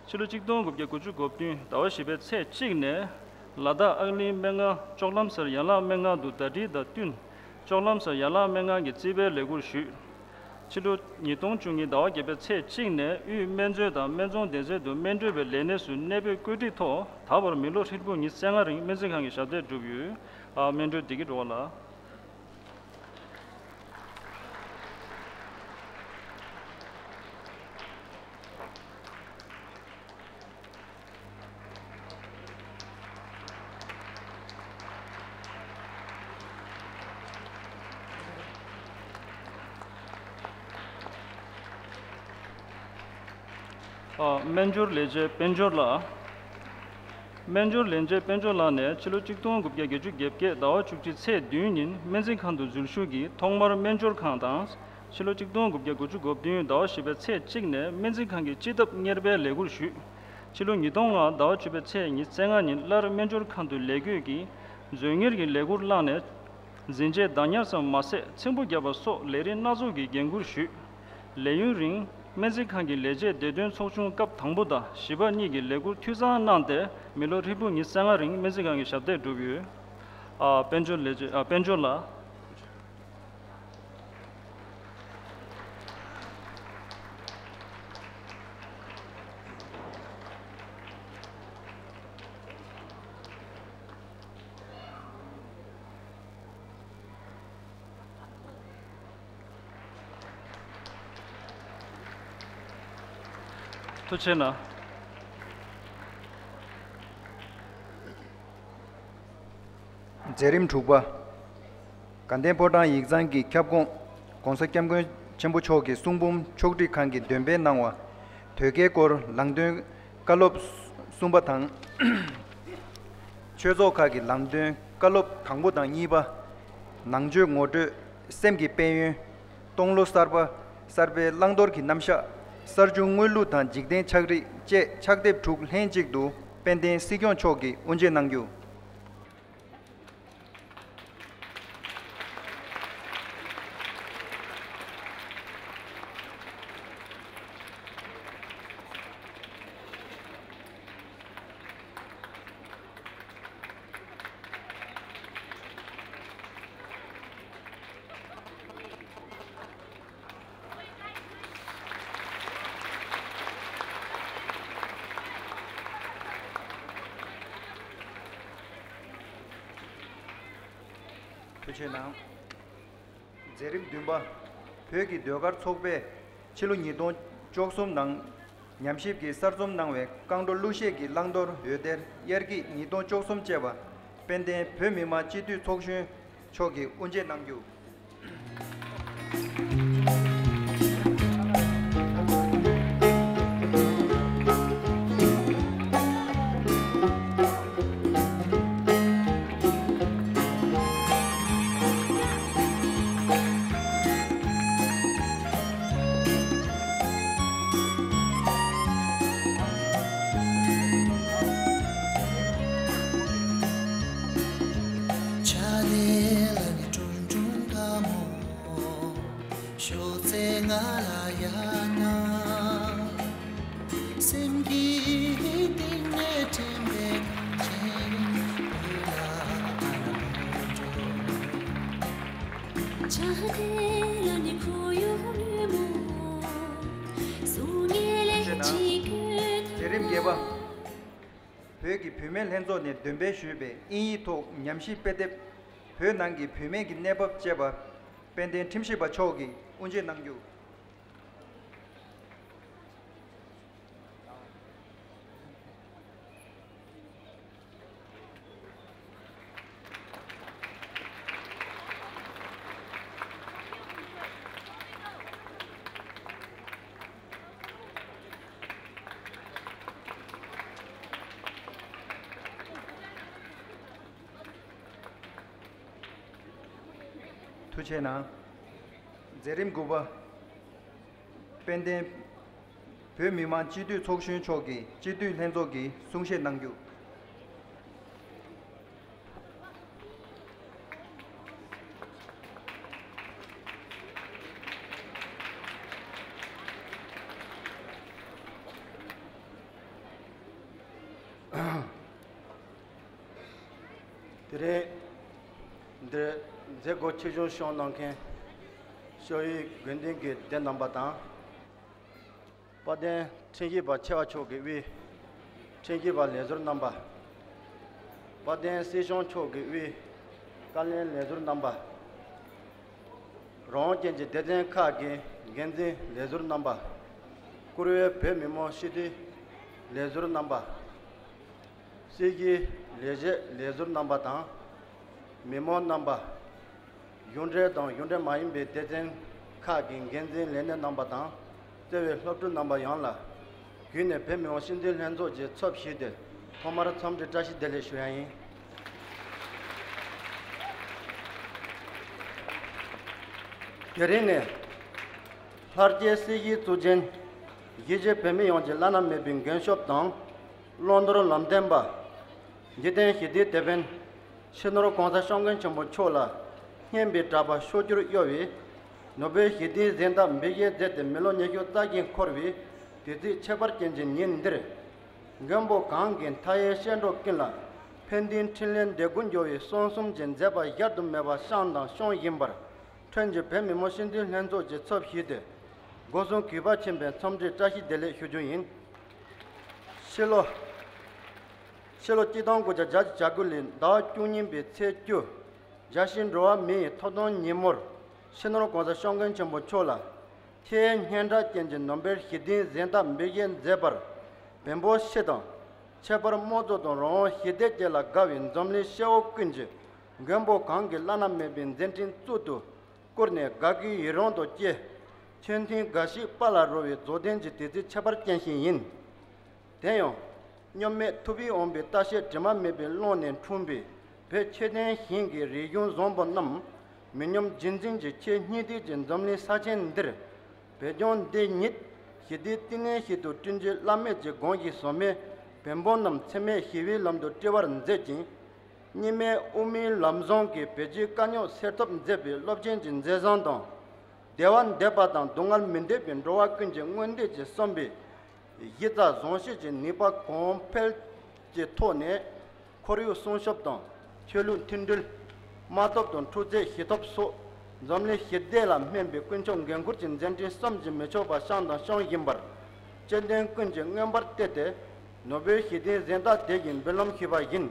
ཕྱི་ལོ་ཆིག་སྟོང་དགུ་བརྒྱ་དགུ་བཅུ་གོ་བདུན་ཟླ་བ་བཞི་པའི་ཚེས་གཅིག་ནས་ལ་དྭགས་ཨག་གླིང་སྨན་ཁང་ལྕོག་ལམ་སར་ཡན་ལག་སྨན་ཁང་དུ་ཟླ་སྒྲིལ་དང་བསྟུན་ལྕོག་ལམ་སར་ཡན་ལག་སྨན་ཁང་གི་རྩིས་པའི་ལས་ཁུར་ཞུས། ཕྱི་ལོ་ཉིས་སྟོང་བཅུ་གཉིས་ཟླ་བ་བརྒྱད་པའི་ཚེས་གཅིག་ནས་དབུས་སྨན་མཛོད་དང་སྨན་རྫོང་སྡེ་ཚན་དུ་སྨན་སྤྲོད་པའི་ལས་གནས་སུ་གནས་སྤོས་བཀོད་སྒྲིག་ཐོག་ད་བར་མི་ལོ་ཧྲིལ་པོ་ཉི་ཤུ་རྩ་ལྔ་རིང་སྨན་རྩིས་ཁང་གི་ཞབས་སྟེགས་བསྒྲུབས་ཡོད། ཨ། སྨིན་གྲོལ་བདེ་སྐྱིད་སྒྲོལ་དཀར་ལགས། ཨ། སྨན་སྦྱོར་ལས་བྱེད་དཔལ་འབྱོར་ལགས། སྨན་སྦྱོར་ལས་བྱེད་དཔལ་འབྱོར་ལགས་ནས་ཕྱི་ལོ་ཆིག་སྟོང་དགུ་བརྒྱ་བརྒྱད་ཅུ་གྱ་བརྒྱད་ཟླ་བ་བཅུ་གཅིག་ཚེས་བདུན་ཉིན་སྨན་རྩིས་ཁང་དུ་འཛུལ་ཞུགས་ཀྱིས་ཐོག་མར་སྨན་སྦྱོར་ཁང་དང་། ཕྱི་ལོ་ཆིག་སྟོང་དགུ་བརྒྱ་དགུ་བཅུ་གོ་བདུན་ཟླ་བ་བཞི་པའི་ཚེས་གཅིག་ནས་སྨན་རྩིས་ཁང་གི་སྤྱི་ཐབ་གཉེར་པའི་ལས་ཁུར་ཞུས། ཕྱི་ལོ་ཉིས་སྟོང་ལྔ་ཟླ་བ་བཅུ་པའི་ཚེས་ཉི་ཤུ་རྩ་ལྔ་ཉིན་སླར་སྨན་སྦྱོར་ཁང་དུ་ལས་བགོས་ཀྱིས་མཛོད་གཉེར་གྱི་ལས་ཁུར་བླངས་ནས། འཛིན་ཆས་བདག་ཉར་ཙམ་མ་ཟད་ཚེམ་བུ་བརྒྱབ་པ་སོགས་ལས་རིགས་སྣ་ཚོགས་ཀྱི་འགན་འཁུར་ཞུས། ལས་ཡུན་རིང་སྨན་རྩིས་ཁང་གི་ལས་བྱེད་བདེ་དོན་ཚོགས་ཆུང་སྐབས་དང་པོ་དང་བཞི་པ་གཉིས་ཀྱི་ལས་ཁུར་འཐུས་ཚང་གནང་སྟེ་མི་ལོ་ཧྲིལ་པོ་ཉི་ཤུ་རྩ་ལྔ་རིང་སྨན་རྩིས་ཁང་གི་ཞབས་སྟེགས་བསྒྲུབས་ཡོད། ཨ། དཔལ་འབྱོར་ལས་བྱེད། ཨ། དཔལ་འབྱོར་ལགས། ཐུགས་རྗེ་གནང་། མཛད་རིམ་དྲུག་པ། དགའ་ལྡན་ཕོ་བྲང་ཡིག་ཚང་གི་ཁྱབ་ཁོངས་༸གོང་ས་༸སྐྱབས་མགོན་ཆེན་པོ་མཆོག་གི་གསུང་འབུམ་ཕྱོགས་སྒྲིག་ཁང་གིས་འདོན་སྤེལ་གནང་བ། དོལ་རྒྱལ་སྐོར་ལང་སྟོན་བཀའ་སློབ་གསུམ་པ་དང་། ཆོས་ཚོགས་ཁག་གི་ལང་སྟོན་བཀའ་སློབ་དང་པོ་དང་གཉིས་པ། ནང་ཆོས་ངོ་སྤྲོད། སེམས་ཀྱི་དཔལ་ཡོན། སྟོང་ལོ་གསར་པ། གསར་པའི་བླང་དོར་གྱི་རྣམ་གཞག། གསར་བྱུང་དངོས་ལུགས་དང་འཇིག་རྟེན་ཕྱག་བྲིས་བཅས་ཕྱག་དེབ་དྲུག་ལྷན་གཅིག་ཏུ་དཔལ་ལྡན་སྲིད་སྐྱོང་མཆོག་གིས་དབུ་འབྱེད་གནང་རྒྱུ། ཆེ་གནང་། མཛད་རིམ་བདུན་པ། བོད་ཀྱི་ཟློས་གར་ཚོགས་པས་ཕྱི་ལོ་ཉིས་སྟོང་བཅུ་གསུམ་ནང་ཉམས་ཞིབ་ཀྱིས་གསར་རྩོམ་གནང་བའི་རྐང་བྲོ་གླུ་གཞས་ཀྱི་བླང་དོར་འོད་སྡེར་དབྱར་སྐྱིད་ཉིས་སྟོང་བཅུ་གསུམ་ཅེས་པ། དཔལ་ལྡན་བོད་མི་མང་སྤྱི་འཐུས་ཚོགས་གཞོན་མཆོག་གིས་དབུ་འབྱེད་གནང་རྒྱུ། ཕྱག་ལས་ལ་ནི་དྲུང་དྲུང་དགའ་མོ། ཤོག་ཚེ་ང་ལ་ཡ་ན། སེམས་ཀྱི་གཏིང་ནས་དྲན་པའི་གངས་ཅན་བོད་ལ་ཨ་ན་འགྲོ། ཕྱག་དེ་ལ་ནི་ཁོར་ཡུག་ཉོན་མོངས་གཟུགས་བརྙན་ལས་ཅི་དགོས། མཛད་རིམ་བརྒྱད་པ། བོད་ཀྱི་བུད་མེད་ལྷན་ཚོགས་ནས་འདོན་སྤེལ་ཞུས་པའི་དབྱིན་ཡིག་ཐོག་ཉམས་ཞིབ་དཔེ་དེབ། བོད་ནང་གི་བུད་མེད་ཀྱི་གནས་བབ་ཅེས་པ། དཔལ་ལྡན་ཁྲིམས་ཞིབ་པ་མཆོག་གིས་དབུ་འབྱེད་གནང་རྒྱུ། ཐུགས་རྗེ་གནང་། མཛད་རིམ་དགུ་པ། དཔལ་ལྡན་བོད་མི་མང་སྤྱི་འཐུས་ཚོགས་གཞོན་མཆོག་གིས་སྤྱི་འཐུས་ལྷན་ཚོགས་ཀྱི་གསུང་བཤད་གནང་རྒྱུ། དེ་རིང་འདིར་མཛད་སྒོ་ཆེ་ཆུང་ཤོང་གནང་མཁན་ཤོག་ཡུལ་དགོན་སྡེ་གི་སྡེ་རྣམ་པ་དང་། དཔལ་ལྡན་ཁྲིམས་ཞིབ་པ་ཆེ་བ་མཆོག་གིས་དབུས་ཁྲིམས་ཞིབ་པ་ལས་ཟུར་རྣམ་པ། དཔལ་ལྡན་སྲིད་སྐྱོང་མཆོག་གིས་དབུས་བཀའ་བློན་ལས་ཟུར་རྣམ་པ། རང་དབང་ཅན་གྱི་སྡེ་ཚན་ཁག་གི་འགན་འཛིན་ལས་ཟུར་རྣམ་པ། བཀུར་འོས་བོད་མི་མང་སྤྱི་འཐུས་ལས་ཟུར་རྣམ་པ། སྲིད་ཀྱི་ལས་བྱེད་ལས་ཟུར་རྣམ་པ་དང་། མི་མང་རྣམ་པ། གཞུང་འབྲེལ་དང་གཞུང་འབྲེལ་མ་ཡིན་པའི་སྡེ་ཚན་ཁག་གི་འགན་འཛིན་ལས་སྣེ་རྣམ་པ་དང་། བརྩེ་བའི་སློབ་ཕྲུག་རྣམ་པ་ཡོངས་ལ། བརྒྱུད་ནས་བོད་མི་མང་སྤྱི་འཐུས་ལྷན་ཚོགས་ཀྱི་ཚབ་ཞུས་ཏེ་ཐོག་མར་འཚམས་འདྲི་བཀྲ་ཤིས་བདེ་ལེགས་ཞུ་ཡ་ཡིན། དེ་རིང་ནས་ལྷར་བཅས་སྲིད་ཞིའི་གཙུག་རྒྱན། གཞིས་བྱེས་བོད་མི་ཡོངས་ཀྱི་བླ་ན་མེད་པའི་མགོན་སྐྱབས་དང་། བླང་དོར་ལམ་སྟོན་པ། འཇིག་རྟེན་ཞི་བདེའི་དེད་དཔོན། སྤྱི་ནོར་༸གོང་ས་༸སྐྱབས་མགོན་ཆེན་པོ་མཆོག་ལ་སྙན་པའི་གྲགས་པ་ཕྱོགས་བཅུར་གཡོ་བའི་ནོ་བེལ་ཞི་བདེའི་གཟེངས་རྟགས་འབུལ་བཞེས་མཛད་དེ་མི་ལོ་ཉི་ཤུ་རྩ་བཞི་འཁོར་བའི་དུས་ཚིགས་ཁྱད་པར་ཅན་གྱི་ཉིན་འདིར། མགོན་པོ་གང་གི་མཐའ་ཡས་སྐྱེ་འགྲོ་ཀུན་ལ་ཕན་བདེའི་འཕྲིན་ལས་འདེད་དགུ་འཇོ་བའི་གསུང་གསུམ་གྱི་མཛད་པ་གཞལ་དུ་མེད་པ་བསྐྱངས་དང་སྐྱོང་བཞིན་པར། ཁྲོན་གྱི་བོད་མི་མང་སྤྱི་འཐུས་ལྷན་ཚོགས་ཀྱི་ཚབ་ཞུས་ཏེ། སྒོ་གསུམ་གུས་པ་ཆེན་པོས་འཚམས་འདྲི་བཀྲ་ཤིས་བདེ་ལེགས་ཞུ་རྒྱུ་ཡིན། ཕྱི་ལོ། ཕྱི་ལོ་གཅིག་སྟོང་དགུ་བརྒྱ་བརྒྱད་ཅུ་གྱ་དགུ་ལོའི་ཟླ་བ་བཅུ་གཉིས་པའི་ཚེས་བཅུ། རྒྱལ་སྤྱིའི་འགྲོ་བ་མི་ཡི་ཐོབ་ཐང་ཉིན་མོར། སྤྱི་ནོར་༸གོང་ས་༸སྐྱབས་མགོན་ཆེན་པོ་མཆོག་ལ། ཆེས་སྙན་གྲགས་ཅན་གྱི་ནོ་བེལ་ཞི་བདེའི་གཟེངས་རྟགས་འབུལ་བཞེས་མཛད་པར། བོན་པོ་སྤྱི་དང་། ཁྱད་པར་དམངས་གཙོ་དང་རང་དབང་ཞི་བདེ་བཅས་ལ་དགའ་བའི་འཛམ་གླིང་སྐྱེ་བོ་ཀུན་གྱིས། མགོན་པོ་གང་གི་བླ་ན་མེད་པའི་མཛད་འཕྲིན་གཙུག་ཏུ་བཀུར་ནས་དགའ་སྐྱིད་ཡི་རངས་དང་བཅས། ཆོས་མཐུན་དགའ་བཞིའི་དཔལ་ལ་རོལ་བའི་རྫོགས་ལྡན་གྱི་དུས་ཚིགས་ཁྱད་པར་ཅན་ཞིག་ཡིན། དེ་ཡང་། སྙོམས་མེད་ཐུབ་པའི་དབང་པོའི་ལྟ་བཤལ་དྲི་མ་མེད་པའི་ཀློང་ནས་འཁྲུངས་པའི་བོད་ཆོས་ལྡན་ཞིང་གི་རིག་གཞུང་བཟང་པོ་རྣམས། མི་ཉམས་རྒྱུན་འཛིན་གྱི་ཆེས་སྙིང་ཐིག་གི་འཛམ་གླིང་ས་ཆེན་འདིར། བོད་ལྗོངས་འདི་ཉིད་ཞི་བདེའི་བསྟི་གནས་ཤིག་ཏུ་བསྐྲུན་རྒྱུའི་བླ་མེད་ཀྱི་དགོངས་བཞེས་ཟབ་མོས་བོན་པོ་རྣམས་འཚེ་མེད་ཞི་བའི་ལམ་དུ་བསྒྲིལ་བར་མཛད་ཅིང་། གཉིས་སྨན་དབུ་མའི་ལམ་བཟང་གིས་བོད་རྒྱའི་དཀའ་རྙོག་སེལ་ཐབས་མཛད་པའི་སློབ་ཆེན་གྱི་མཛད་བཟང་དང་། བདེ་བ་འདོད་པ་དང་སྡུག་བསྔལ་མི་འདོད་པའི་འགྲོ་བ་ཀུན་གྱི་མངོན་འདོད་ཀྱིས་བསམ་པའི་གཞི་རྩ་བཟང་སྤྱོད་ཀྱི་ནུས་པ་གོང་འཕེལ་གྱི་ཐོག་ནས། ཁོར་ཡུག་སྲུང་སྐྱོབ་དང་། ཆོས་ལུགས་མཐུན་སྒྲིལ། དམག་སྟོབས་དང་འཁྲུག་རྩོད་ཞི་ཐབས་སོགས་འཛམ་གླིང་ཞི་བདེ་ལ་སྨན་པའི་དཀོན་མཆོག་འགན་ཁུར་གྱི་མཛད་འཕྲིན་བསམ་གྱིས་མི་ཆོག་པ་བསྐྱངས་དང་སྐྱོང་བཞིན་པར། སྤྱི་མཐུན་ཀུན་གྱིས་མངོན་པར་བལྟས་ཏེ། ནོ་བེལ་ཞི་བདེའི་གཟེངས་རྟགས་དེ་བཞིན་འབུལ་ལམ་ཞུས་པ་ཡིན།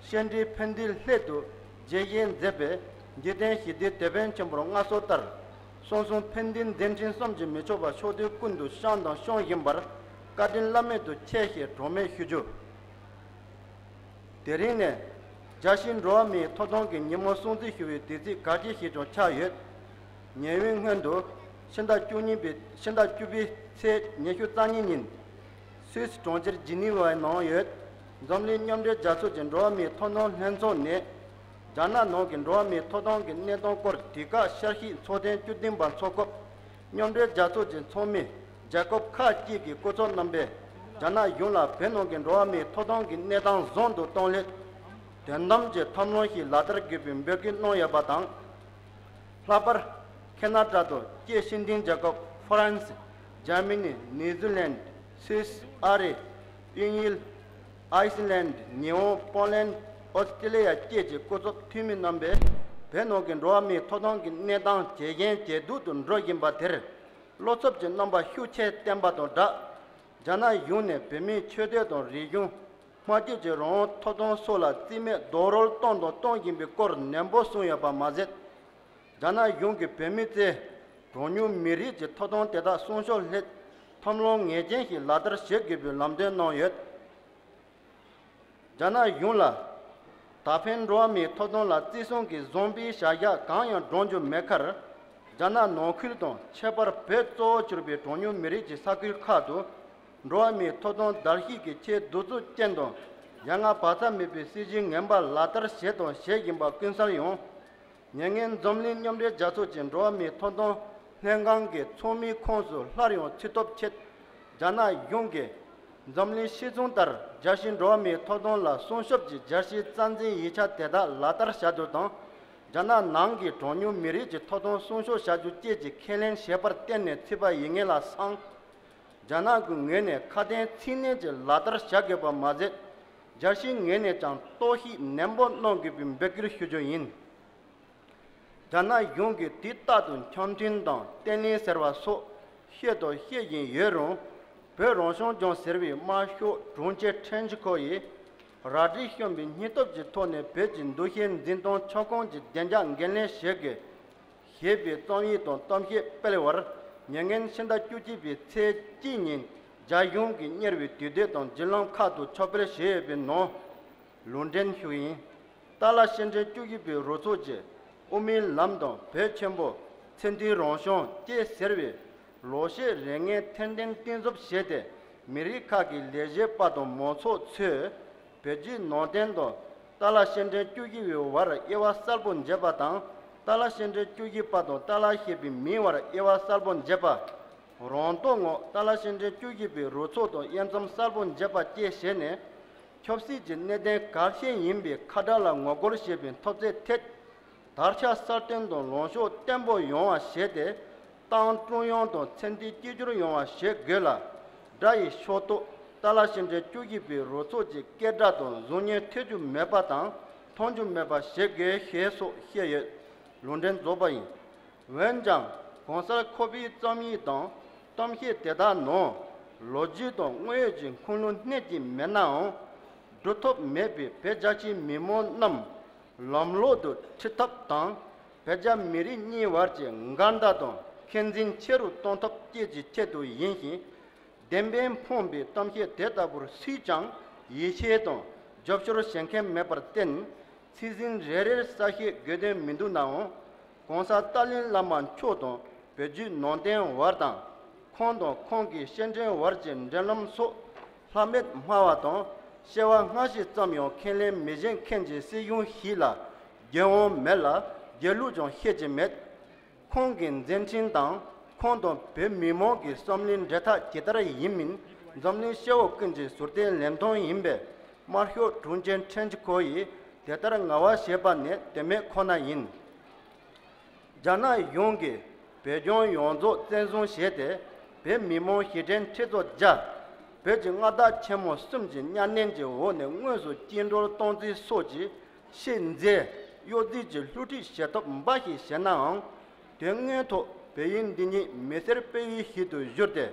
བཤད་འབྲེལ་ཕན་བདེའི་སླད་དུ་རྒྱས་བཤད་མཛད་པའི་ འཇིག་རྟེན་ཞི་བདེའི་དེད་དཔོན་ཆེན་པོར་མངའ་གསོལ་ལྟར། གསུང་གསུམ་ཕན་བདེའི་མཛད་འཕྲིན་བསམ་གྱིས་མི་ཆོག་པ་ཕྱོགས་དུས་ཀུན་ཏུ་བཤམས་དང་སྐྱོང་བཞིན་པར། བཀའ་དྲིན་བླ་མེད་དུ་ཆེ་ཞེས་གྲངས་མེད་ཞུ་རྒྱུ། དེ་རིང་ནི། རྒྱལ་སྤྱིའི་འགྲོ་བ་མིའི་ཐོབ་ཐང་གི་ཉིན་མོ་སྲུང་བརྩི་ཞུ་བའི་དུས་ཚིགས་གལ་ཆེ་ཞིག་ཀྱང་ཆགས་ཡོད། ཉེ་བའི་སྔོན་དུ། ཕྱི་ཟླ་བཅུ་གཉིས་པའི་ཕྱི་ཟླ་བཅུ་པའི་ཚེས་ཉི་ཤུ་རྩ་གཉིས་ཉིན། སུད་སི་གྲོང་ཁྱེར་ཇི་ནི་ཝའི་ནང་ཡོད། འཛམ་གླིང་མཉམ་འབྲེལ་རྒྱལ་ཚོགས་ཀྱི་འགྲོ་བ་མིའི་ཐོབ་ཐང་ལྷན་ཚོགས་ནས། རྒྱ་ནག་ནང་གི་འགྲོ་བ་མིའི་ཐོབ་ཐང་གི་གནས་སྟངས་སྐོར་དུས་བཀག་འཆར་གཞིའི་ཚོགས་ཐེངས་བཅུ་བདུན་པ་འཚོགས་སྐབས། མཉམ་འབྲེལ་རྒྱལ་ཚོགས་ཀྱི་ཚོགས་མི་རྒྱལ་ཁབ་ཁག་ཅིག་གི་སྐུ་ཚབ་རྣམ་པས། རྒྱ་ནག་གཞུང་ལ་བོད་ནང་གི་འགྲོ་བ་མིའི་ཐོབ་ཐང་གི་གནས་སྟངས་བཟང་དུ་གཏོང་སླད། དོན་དམ་གྱི་ཐབས་ལམ་ཞིག་ལག་བསྟར་དགོས་པའི་འབོད་སྐུལ་གནང་ཡོད་པ་དང་། ལྷག་པར། ཁེ་ན་ཌ་དང་སྐྱེས་ཤིང་ལྡན་རྒྱལ་ཁབ་ཧྥ་རན་སི། འཇར་མ་ནི། ནིའུ་ཛི་ལན། སུད་སི། ཨ་རི། དབྱིན་ཡུལ། ཨའི་སི་ལན། ཉི་ཧོང་། པོ་ལན། ཨོ་སི་ཀྲི་ལི་ཡ་བཅས་ཀྱི་སྐུ་ཚབ་འཐུས་མི་རྣམ་པས། བོད་ནང་གི་འགྲོ་བ་མིའི་ཐོབ་ཐང་གི་གནས་སྟངས་ཇེ་ཞན་ཇེ་སྡུག་ཏུ་འགྲོ་བཞིན་པ་དེར། བློ་འཚབ་ཀྱི་རྣམ་པ་ཤུགས་ཆེ་བསྟན་པ་དང་སྦྲགས། རྒྱ་ནག་གཞུང་ནས་བོད་མིའི་ཆོས་དད་དང་རིག་གཞུང་། སྨྲ་བརྗོད་ཀྱི་རང་དབང་ཐོབ་ཐང་སོགས་ལ་རྩིས་མེད་རྡོག་རོལ་བཏང་དང་གཏོང་བཞིན་པའི་སྐོར་ནན་པོ་གསུངས་ཡོད་པ་མ་ཟད། རྒྱ་ནག་གཞུང་གིས་བོད་མི་ཚོའི་གྲངས་ཉུང་མི་རིགས་ཀྱི་ཐོབ་ཐང་དེ་དག་སྲུང་སྐྱོབ་སླད། ཐབས་ལམ་ངེས་ཅན་ཞིག་ལག་བསྟར་བྱེད་དགོས་པའི་ལམ་སྟོན་གནང་ཡོད། རྒྱ་ནག་གཞུང་ལ། ད་ཕན་འགྲོ་བ་མིའི་ཐོབ་ཐང་ལ་བརྩི་སྲུང་གི་བཟང་པོའི་བྱ་གཞག་གང་ཡང་བསྒྲུབ་རྒྱུ་མེད་ཁར། རྒྱ་ནག་ནང་ཁུལ་དང་ཁྱད་པར་བོད་གཙོ་བོར་གྱུར་པའི་གྲངས་ཉུང་མི་རིགས་ཀྱི་ས་ཁུལ་ཁག་ཏུ། འགྲོ་བ་མིའི་ཐོབ་ཐང་བརྡལ་བཤིག་གི་ཆེས་གདུག་རྩུབ་ཅན་དང་། ཡ་ང་བག་ཚ་མེད་པའི་སྲིད་བྱུས་ངན་པ་ལག་བསྟར་བྱས་དང་བྱེད་བཞིན་པ་ཀུན་གསལ་ཡང་། ཉེ་སྔོན་འཛམ་གླིང་མཉམ་འབྲེལ་རྒྱལ་ཚོགས་ཀྱི་འགྲོ་བ་མིའི་ཐོབ་ཐང་ལྷན་ཁང་གི་ཚོགས་མིའི་ཁོངས་སུ་སླར་ཡང་ཚུད་ཐབས་ཆེད། རྒྱ་ནག་གཞུང་གིས་འཛམ་གླིང་སྤྱི་མཚུངས་ལྟར་རྒྱལ་སྤྱིའི་འགྲོ་བ་མིའི་ཐོབ་ཐང་ལ་སྲུང་སྐྱོབ་ཀྱི་རྒྱལ་སྤྱིའི་རྩ་འཛིན་ཡིག་ཆ་དེ་དག་ལག་བསྟར་བྱ་རྒྱུ་དང་། རྒྱ་ནག་ནང་གི་གྲངས་ཉུང་མི་རིགས་ཀྱི་ཐོབ་ཐང་སྲུང་སྐྱོབ་བྱ་རྒྱུ་བཅས་ཀྱི་ཁས་ལེན་བྱས་པར་བརྟེན་ནས་ཚུད་པ་ཡིན་ངེས་ལ་སོང་། རྒྱ་ནག་གི་ངོས་ནས་ཁ་དན་ཚིག་ནན་གྱིས་ལག་བསྟར་བྱ་དགོས་པ་མ་ཟད། རྒྱལ་སྤྱིའི་ངོས་ནས་ཀྱང་རྟོག་ཞིབ་ནན་པོ་གནང་དགོས་པའི་འབོད་སྐུལ་ཞུ་རྒྱུ་ཡིན། རྒྱ་ནག་གཞུང་གིས་དུས་རྟག་ཏུ་འཆམ་མཐུན་དང་བརྟན་ལྷིང་ཟེར་བ་སོགས་བཤད་དང་བཤད་བཞིན་ཡོད་རུང་། བོད་རང་སྐྱོང་ལྗོངས་ཟེར་བའི་དམར་ཤོག་དྲུང་ཆེ་ཁྲེན་ཆི་ཁོ་ཡིས་རལ་གྲིས་གཤོམ་པའི་སྙིང་སྟོབས་ཀྱི་ཐོག་ནས་བོད་ཀྱི་འདུ་ཤེས་འཛིན་སྟངས་ཁྱབ་ཁོངས་ཀྱི་བདེ་འཇགས་འགན་ལེན་བྱེད་དགོས། ཞེས་པའི་རྩོམ་ཡིག་དང་གཏམ་བཤད་སྤེལ་བར། ཉེ་སྔོན་ཕྱི་ཟླ་བཅུ་གཅིག་པའི་ཚེས་གཅིག་ཉིན་རྒྱ་གཞུང་གིས་གཉེར་བའི་དུས་དེབ་དང་བརྒྱུད་ལམ་ཁག་ཏུ་ཕྱག་དཔེ་བྱས་ཡོད་པའི་ནང་། ལུང་འདྲེན་ཞུ་ཡིན། ཏཱ་ལ་སྐྱེལ་འདྲེན་བཅུ་བཞི་པའི་རུ་ཚོགས་ཀྱིས་དབུ་མའི་ལམ་དང་བོད་ཆེན་པོ། ཚེ་མཐུན་རང་སྐྱོང་བཅས་ཟེར་བའི་ལོ་ཤས་རིང་ངན་ཐེར་འདོན་གཏིང་ཟབ་བྱས་ཏེ། མི་རིགས་ཁག་གི་ལས་བྱེད་པ་དང་མང་ཚོགས་ཚོས་བོད་བརྒྱུད་ནང་བསྟན་དང་ཏཱ་ལ་སྐྱེལ་འདྲེན་བཅུ་བཞི་པའི་བར་དབྱེ་བ་གསལ་པོ་འབྱེད་པ་དང་། ཏཱ་ལ་སྐྱེལ་འདྲེན་བཅུ་བཞི་པ་དང་ཏཱ་ལ་ཞེས་པའི་མིང་བར་དབྱེ་བ་གསལ་པོ་འབྱེད་པ། རང་རྟོགས་ངང་ཏཱ་ལ་སྐྱེལ་འདྲེན་བཅུ་བཞི་པའི་རུ་ཚོགས་དང་དབྱེ་མཚམས་གསལ་པོ་འབྱེད་པ་བཅས་བྱས་ནས། ཆབ་སྲིད་ཀྱི་གནད་དོན་གལ་ཆེན་ཡིན་པའི་ཁ་བརྡ་ལ་ངོ་རྒོལ་བྱེད་པའི་འཐབ་རྩོད་ཐད། དར་ཁྱབ་གསལ་སྟོན་དང་ལངས་ཕྱོགས་བརྟན་པོ་ཡོང་བ་བྱས་ཏེ། ཏང་ཀྲུང་དབྱང་དང་ཚད་མཐའི་གཅིག་གྱུར་ཡོང་བ་བྱེད་དགོས་ལ། དགྲ་ཡི་ཕྱོགས་གཏོགས་ཏཱ་ལ་སྐྱེལ་འདྲེན་བཅུ་བཞི་པའི་རུ་ཚོགས་ཀྱི་སྐད་སྒྲ་དང་གཟུགས་བརྙན་ཐོས་རྒྱུ་མེད་པ་དང་མཐོང་རྒྱུ་མེད་པ་བྱེད་དགོས་ཞེས་སོགས་བཤད་ཡོད། ལུང་འདྲེན་རྫོགས་པ་ཡིན། འོན་ཀྱང་གོང་གསལ་ཁོ་པའི་རྩོམ་ཡིག་དང་གཏམ་བཤད་དེ་དག་ནང་ལོ་རྒྱུས་དང་དངོས་ཡོད་ཀྱི་ཁུངས་ལུང་སྣེ་གཅིག་མེད་ནའང་། སྒྲུབ་ཐབས་མེད་པའི་བོད་རྒྱ་ཆེའི་མི་མང་རྣམས་ལམ་ལོག་ཏུ་ཁྲིད་ཐབས་དང་། བོད་རྒྱ་མི་རིགས་གཉིས་བར་གྱི་འགལ་ཟླ་དང་འཁོན་འཛིན་ཆེ་རུ་གཏོང་ཐབས་བཅས་ཀྱི་ཆེད་དུ་ཡིན་ཞིང་། བདེན་པས་ཕོངས་པའི་གཏམ་བཤད་དེ་ལྟ་བུར་སུས་ཀྱང་ཡིད་ཆེས་དང་རྒྱབ་སྐྱོར་བྱེད་མཁན་མེད་པར་བརྟེན། ཚིག་ཟིན་རེ་རེར་གསལ་བཤད་དགོས་དོན་མི་འདུག་ནའང་། གོང་ས་ཏཱ་ལའི་བླ་མ་མཆོག་དང་བོད་བརྒྱུད་ནང་བསྟན་བར་དང་། ཁོང་དང་ཁོང་གི་སྐྱེལ་འདྲེན་བར་གྱི་འབྲེལ་ལམ་སོགས་ལྷག་མེད་སྨྲ་བ་དང་སྐྱེ་བ་སྔ་ཕྱི་ཙམ་ཡང་ཁས་ལེན་མི་བྱེད་མཁན་གྱི་སྲིད་གཞུང་ཞིག་ལ་དགེ་དབང་མེད་ལ་དགེ་ལུགས་ཀྱང་བཤད་ཀྱི་མེད། ཁོང་གི་མཛད་འཕྲིན་དང་ཁོང་དང་བོད་མི་མང་གི་བསམ་བློའི་འབྲེལ་ཐག་ཇི་ལྟར་ཡིན་མིན་འཛམ་གླིང་སྐྱེ་བོ་ཀུན་གྱི་ཟུར་བལྟས་ལེན་སྟངས་ཡིན་པས། དམར་ཤོག་དྲུང་ཆེ་ཁྲེན་ཆི་ཁོ་ཡིས་དེ་ལྟར་ངལ་བ་བྱས་པ་ནི་དོན་མེད་ཁོ་ན་ཡིན། རྒྱ་ནག་གཞུང་གིས་བོད་ལྗོངས་ཡོངས་རྫོགས་བཙན་བཟུང་བྱས་ཏེ། བོད་མི་མང་ཞི་བདེའི་ཁྲི་ཚོ་བརྒྱ། བོད་ཀྱི་མངའ་བདག་ཆེན་མོ་གསུམ་གྱི་མཉམ་གནས་ཀྱི་འོག་ནས་དངོས་སུ་བཅིངས་འགྲོལ་གཏོང་རྩིས་སོགས་ཀྱི་ཆེས་མཛེས་གཡོ་རྫིས་ཀྱི་བསླུ་བྲིད་བྱེད་ཐབས་འབའ་ཞིག་བྱས་ནའང་། དོན་དངོས་ཐོག་བལ་ཡུལ་འདི་ཉིད་མི་སེར་སྤེལ་ཡུལ་ཞིག་ཏུ་བསྒྱུར་ཏེ།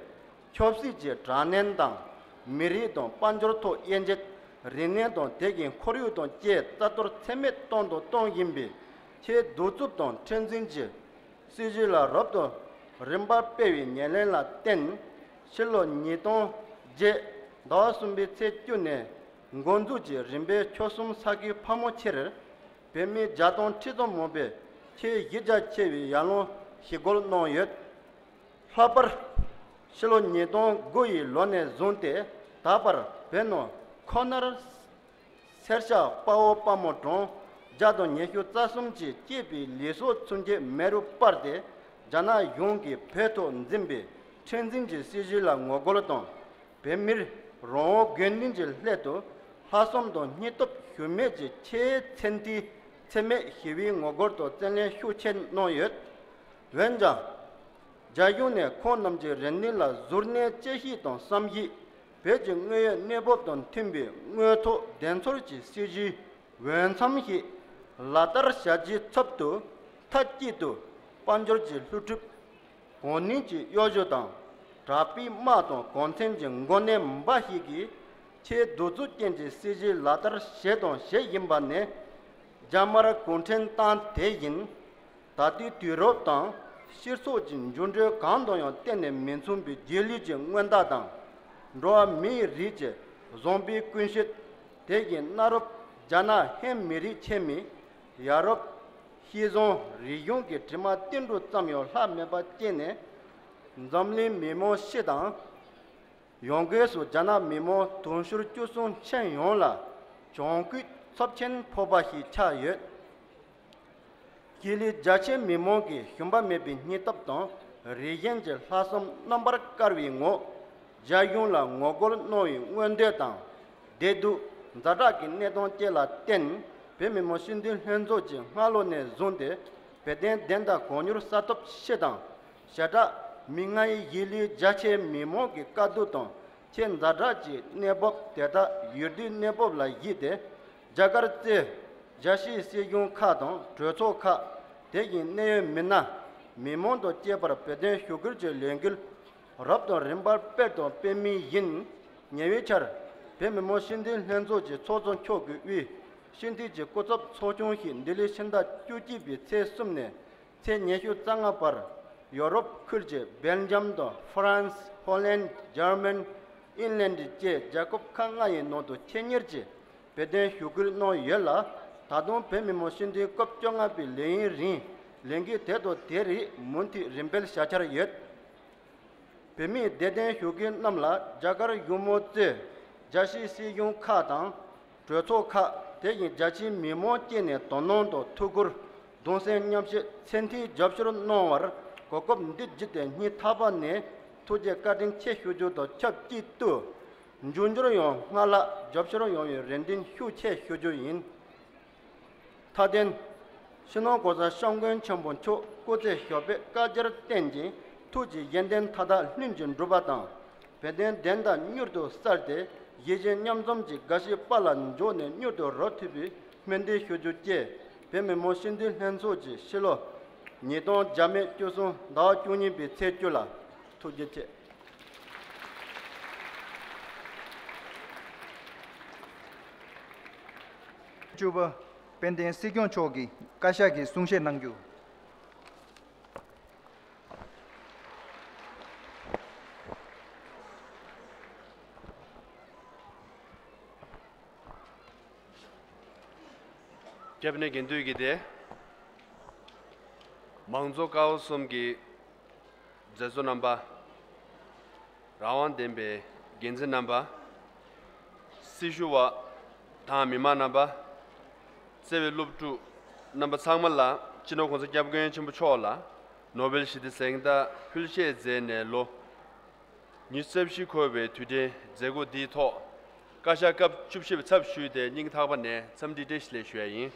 ཆབ་སྲིད་ཀྱི་དྲག་གནོན་དང་། མི་རིགས་དང་དཔལ་འབྱོར་ཐོག་དབྱེ་འབྱེད། རིག་གནས་དང་དེ་བཞིན་ཁོར་ཡུག་དང་བཅས་རྩ་གཏོར་ཚད་མེད་གཏོང་དང་གཏོང་བཞིན་པའི་ ཆེས་གདུག་རྩུབ་དང་མཁྲེགས་འཛིན་གྱི་སྲིད་བྱུས་ལ་རབ་ཏུ་རིམ་པར་སྤེལ་བའི་ཉེར་ལེན་ལ་བརྟེན། ཕྱི་ལོ་ཉིས་སྟོང་བརྒྱད་ཟླ་བ་གསུམ་པའི་ཚེས་བཅུ་ནས་འགོ་འཛུགས་ཀྱིས་རིམ་པས་ཆོལ་གསུམ་ས་ཁུལ་ཕལ་མོ་ཆེར་བོད་མི་བརྒྱ་དང་ཁྲི་ཙམ་མང་པོས་ཆེས་གཞི་རྒྱ་ཆེ་བའི་ཡར་ལངས་ཞི་རྒོལ་གནང་ཡོད། ལྷག་པར་ཕྱི་ལོ་ཉིས་སྟོང་དགུ་ཡི་ལོ་ནས་བཟུང་སྟེ་ད་བར་བོད་ནང་ཁོ་ནར་སེར་སྐྱ་དཔའ་བོ་དཔའ་མོ་གྲངས་བརྒྱ་དང་ཉི་ཤུ་རྩ་གསུམ་གྱིས་གཅེས་པའི་ལུས་སྲོག་མཚོན་ཆ་མེ་རུ་སྤར་ཏེ་རྒྱ་ནག་གཞུང་གིས་བོད་ཐོག་འཛིན་པའི་མཁྲེགས་འཛིན་གྱི་སྲིད་བྱུས་ལ་ངོ་རྒོལ་དང་། བོད་མིར་རང་དབང་དགོས་འདུན་གྱི་སླད་དུ་ལྷག་བསམ་དང་སྙིང་སྟོབས་ཞུམ་མེད་ཀྱིས་ཆེས་མཚན་ཐོག་ཚད་མེད་ཞི་བའི་ངོ་རྒོལ་དུ་བརྩོན་ལེན་ཤུགས་ཆེ་གནང་ཡོད། འོན་ཀྱང་། རྒྱ་གཞུང་ནས་ཁོང་རྣམས་ཀྱི་རེ་འདུན་ལ་གཟུར་གནས་དཔྱད་ཞིབ་དང་བསམ་གཞིག་བོད་ཀྱི་དངོས་ཡོད་གནས་བབ་དང་མཐུན་པའི་དངོས་ཐོག་བདེན་འཚོལ་གྱི་སྲིད་བྱུས་འོས་འཚམ་ཞིག་ལག་བསྟར་བྱ་རྒྱུའི་ཚབ་ཏུ་མཐའ་གཅིག་ཏུ་དཔལ་འབྱོར་གྱི་བསླུ་བྲིད། གོ་གནས་ཀྱི་གཡོ་ཇུས་དང་། དྲག་པོའི་དམག་དང་གོང་ཚད་ཀྱི་འགོ་ནད་འབའ་ཞིག་གིས་ཆེས་གདུག་རྩུབ་ཅན་གྱི་སྲིད་བྱུས་ལག་བསྟར་བྱས་དང་བྱེད་བཞིན་པ་ནི། རྒྱ་དམར་གུང་ཁྲན་ཏང་དེ་བཞིན། ད་ལྟའི་དུས་རབས་དང་སྤྱི་ཚོགས་ཀྱི་འགྱུར་འགྲོས་གང་དང་ཡང་གཏན་ནས་མི་མཚུངས་པའི་རྗེས་ལུས་ཀྱི་མངོན་རྟགས་དང་། འགྲོ་བ་མིའི་རིགས་ཀྱི་བཟང་པོའི་ཀུན་སྤྱོད། དེ་བཞིན་གནའ་རབས་རྒྱ་ནག་ཧན་མི་རིགས་ཆེན་མོའི་ཡ་རབས་ཤེས་བཟང་རིག་གཞུང་གི་དྲི་མ་ཏིལ་འབྲུ་ཙམ་ཡང་ལྷག་མེད་པ་བཅས་ནས། འཛམ་གླིང་མི་མང་སྤྱི་དང་། ཡང་སྒོས་སུ་རྒྱ་ནག་མི་མང་དུང་ཕྱུར་བཅུ་གསུམ་ཁྱོན་ཡོངས་ལ་གྱོང་གུད་ཚབས་ཆེན་ཕོག་པ་ཞིག་ཆགས་ཡོད། སྐྱེས་ལས་རྒྱ་ཆེའི་མི་མང་གི་ཞུམ་པ་མེད་པའི་སྙིང་སྟོབས་དང་རིགས་ཞེན་གྱི་ལྷག་བསམ་རྣམ་པར་དཀར་བའི་ངང་། རྒྱ་གཞུང་ལ་ངོ་རྒོལ་གནང་བའི་མངོན་འདོད་དང་། བདེ་སྡུག་ཛ་དྲག་གི་གནས་སྟངས་བཅས་ལ་བརྟེན། བོད་མི་མང་སྤྱི་འཐུས་ལྷན་ཚོགས་ཀྱིས་སྔ་ལོ་ནས་བཟུང་སྟེ་བོད་དོན་བདེན་མཐའ་གང་མྱུར་གསལ་ཐོབ་ཕྱིར་དང་། ཞེ་དྲག་མིག་སྔའི་སྐྱེས་ལས་རྒྱ་ཆེའི་མི་མང་གི་དཀའ་སྡུག་དང་ཆེས་ཛ་དྲག་གི་གནས་བབ་དེ་དག་ཡུལ་དུས་གནས་བབ་ལ་གཞིགས་ཏེ། རྒྱ་གར་གཙོས་རྒྱལ་སྤྱིའི་སྲིད་གཞུང་ཁག་དང་གྲོས་ཚོགས་ཁག་དེ་བཞིན་གནད་ཡོད་མི་སྣ། མི་མང་དང་བཅས་པར་བོད་དོན་ཞུ་སྐུལ་གྱི་ལས་འགུལ་རབ་དང་རིམ་པར་སྤེལ་དང་སྤེལ་མུས་ཡིན། ཉེ་བའི་ཆར་བོད་མི་མང་སྤྱི་འཐུས་ལྷན་ཚོགས་ཀྱི་ཚོགས་གཙོ་མཆོག་གིས་དབུས་སྤྱི་འཐུས་ཀྱི་སྐུ་ཚབ་ཚོགས་ཆུང་ཞིག་འདི་ལོའི་ཕྱི་ཟླ་བཅུ་གཅིག་པའི་ཚེས་གསུམ་ནས་ཚེས་ཉི་ཤུ་རྩ་ལྔ་བར་ཡོ་རོབ་ཁུལ་གྱི་སྦེལ་ཇམ་དང་ཧྥ་རན་སི། ཧོ་ལན། འཇར་མན། ཨིན་ལན་ཌི་བཅས་རྒྱལ་ཁབ་ཁག་ལྔ་ཡི་ནང་དུ་ཆེད་གཉེར་གྱིས་བོད་དོན་ཞུ་སྐུལ་གནང་ཡོད་ལ། ད་དུང་བོད་མི་མང་སྤྱི་འཐུས་སྐབས་བཅོ་ལྔ་པའི་ལས་ཡུན་རིང་ལས་འགུལ་དེ་དང་དེ་རིགས་མུ་མཐུད་རིམ་སྤེལ་བྱ་འཆར་ཡོད། བོད་མིའི་བདེ་དོན་ཞུ་མཁན་རྣམས་ལ་རྒྱ་གར་གཞུང་མང་གཙོས་རྒྱལ་སྤྱིའི་སྲིད་གཞུང་ཁག་དང་གྲོས་ཚོགས་ཁག་དེ་བཞིན་རྒྱ་ཆེའི་མི་མང་བཅས་ནས་དོ་སྣང་དང་ཐུགས་ཁུར་གདུང་སེམས་མཉམ་སྐྱེད་ཚད་མཐོའི་རྒྱབ་སྐྱོར་གནང་བར་གོ་སྐབས་འདི་བརྒྱུད་དེ་སྙིང་ཐག་པ་ནས་ཐུགས་རྗེ་བཀའ་དྲིན་ཆེ་ཞུ་རྒྱུ་དང་ཆབས་ཅིག་ཏུ། མཇུག་མཇུག་ཡང་སྔར་ལྷག་རྒྱབ་སྐྱོར་ཡོང་བའི་རེ་འདུན་ཤུགས་ཆེ་ཞུ་རྒྱུ་ཡིན། མཐའ་དོན། སྤྱི་ནོར་༸གོང་ས་༸སྐྱབས་མགོན་ཆེན་པོ་མཆོག་སྐུ་ཚེ་ཞབས་པད་བསྐལ་བརྒྱར་བརྟན་ཅིང་ཐུགས་ཀྱི་བཞེད་དོན་མཐའ་དག་ལྷུན་གྱིས་འགྲུབ་པ་དང་། བོད་དོན་བདེན་མཐའ་མྱུར་དུ་གསལ་ཏེ་གཞིས་བྱེས་མཉམ་འཛོམས་ཀྱི་དགའ་བཞིའི་དཔལ་ལ་འབྱོར་ནས་མྱུར་དུ་རོལ་ཐུབ་པའི་སྨོན་འདུན་ཞུ་རྒྱུ་བཅས་བོད་མི་མང་སྤྱི་འཐུས་ལྷན་ཚོགས་ཀྱི་ཕྱི་ལོ་ཉིས་སྟོང་བརྒྱ་མེད་བཅུ་གསུམ་ཟླ་བ་བཅུ་གཉིས་པའི་ཚེས་བཅུ་ལ། ཐུགས་རྗེ་ཆེ། བཅུ་པ། དཔལ་ལྡན་སྲིད་སྐྱོང་མཆོག་གིས་བཀའ་ཤག་གི་གསུང་བཤད་གནང་རྒྱུ། སྐྱབས་གནས་དགེ་འདུན་གྱི་སྡེ། མང་གཙོ་ཀ་བ་གསུམ་གྱི་མཛད་གཙོ་རྣམ་པ། རང་དབང་ལྡན་པའི་འགན་འཛིན་རྣམ་པ། སྲི་ཞུ་བ་དང་མི་མང་རྣམ་པ། བརྩེ་བའི་སློབ་ཕྲུག་རྣམ་པ་ཚང་མ་ལ་སྤྱི་ནོར་༸གོང་ས་༸སྐྱབས་མགོན་ཆེན་པོ་མཆོག་ལ་ནོ་བེལ་ཞི་བདེ་གཟེངས་རྟགས་ཕུལ་བཞེས་མཛད་ནས་ལོ་ཉི་ཤུ་རྩ་བཞི་འཁོར་བའི་དུས་དྲན་མཛད་སྒོ་འདིའི་ཐོག་བཀའ་ཤག་སྐབས་བཅུ་བཞི་པའི་ཚབ་ཞུས་ཏེ་སྙིང་ཐག་པ་ནས་འཚམས་འདྲི་བཀྲ་ཤིས་བདེ་ལེགས་ཞུ་ཡ་ཡིན།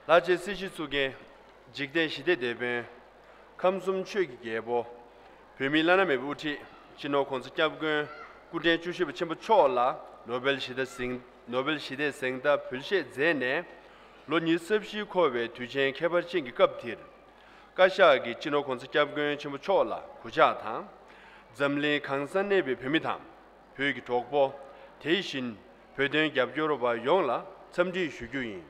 ལྷ་རྗེ་སྲིད་ཞི་ཚུགས་མཁན། འཇིག་རྟེན་ཞི་བདེའི་དེད་དཔོན། ཁམས་གསུམ་ཆོས་ཀྱི་རྒྱལ་པོ། བོད་མིའི་བླ་ན་མེད་པའི་དབུ་ཁྲིད་སྤྱི་ནོར་༸གོང་ས་༸སྐྱབས་མགོན་སྐུ་ཕྲེང་བཅུ་བཞི་པ་ཆེན་པོ་མཆོག་ལ་ནོ་བེལ་ཞི་བདེ་གཟེངས་ནོ་བེལ་ཞི་བདེའི་གཟེངས་རྟགས་ཕུལ་བཞེས་མཛད་ནས་ལོ་ཉི་ཤུ་རྩ་བཞི་འཁོར་བའི་དུས་ཆེན་ཁྱད་པར་ཅན་གྱི་སྐབས་འདིར། བཀའ་ཤག་གིས་སྤྱི་ནོར་༸གོང་ས་༸སྐྱབས་མགོན་ཆེན་པོ་མཆོག་ལ་གུས་ཕྱག་དང་། འཛམ་གླིང་གང་སར་གནས་པའི་བོད་མི་དང་། བོད་ཀྱི་གྲོགས་པོ། དེ་བཞིན་ བོད་དོན་རྒྱབ་སྐྱོར་བ་ཡོངས་ལ་འཚམས་འདྲི་ཞུ་རྒྱུ་ཡིན།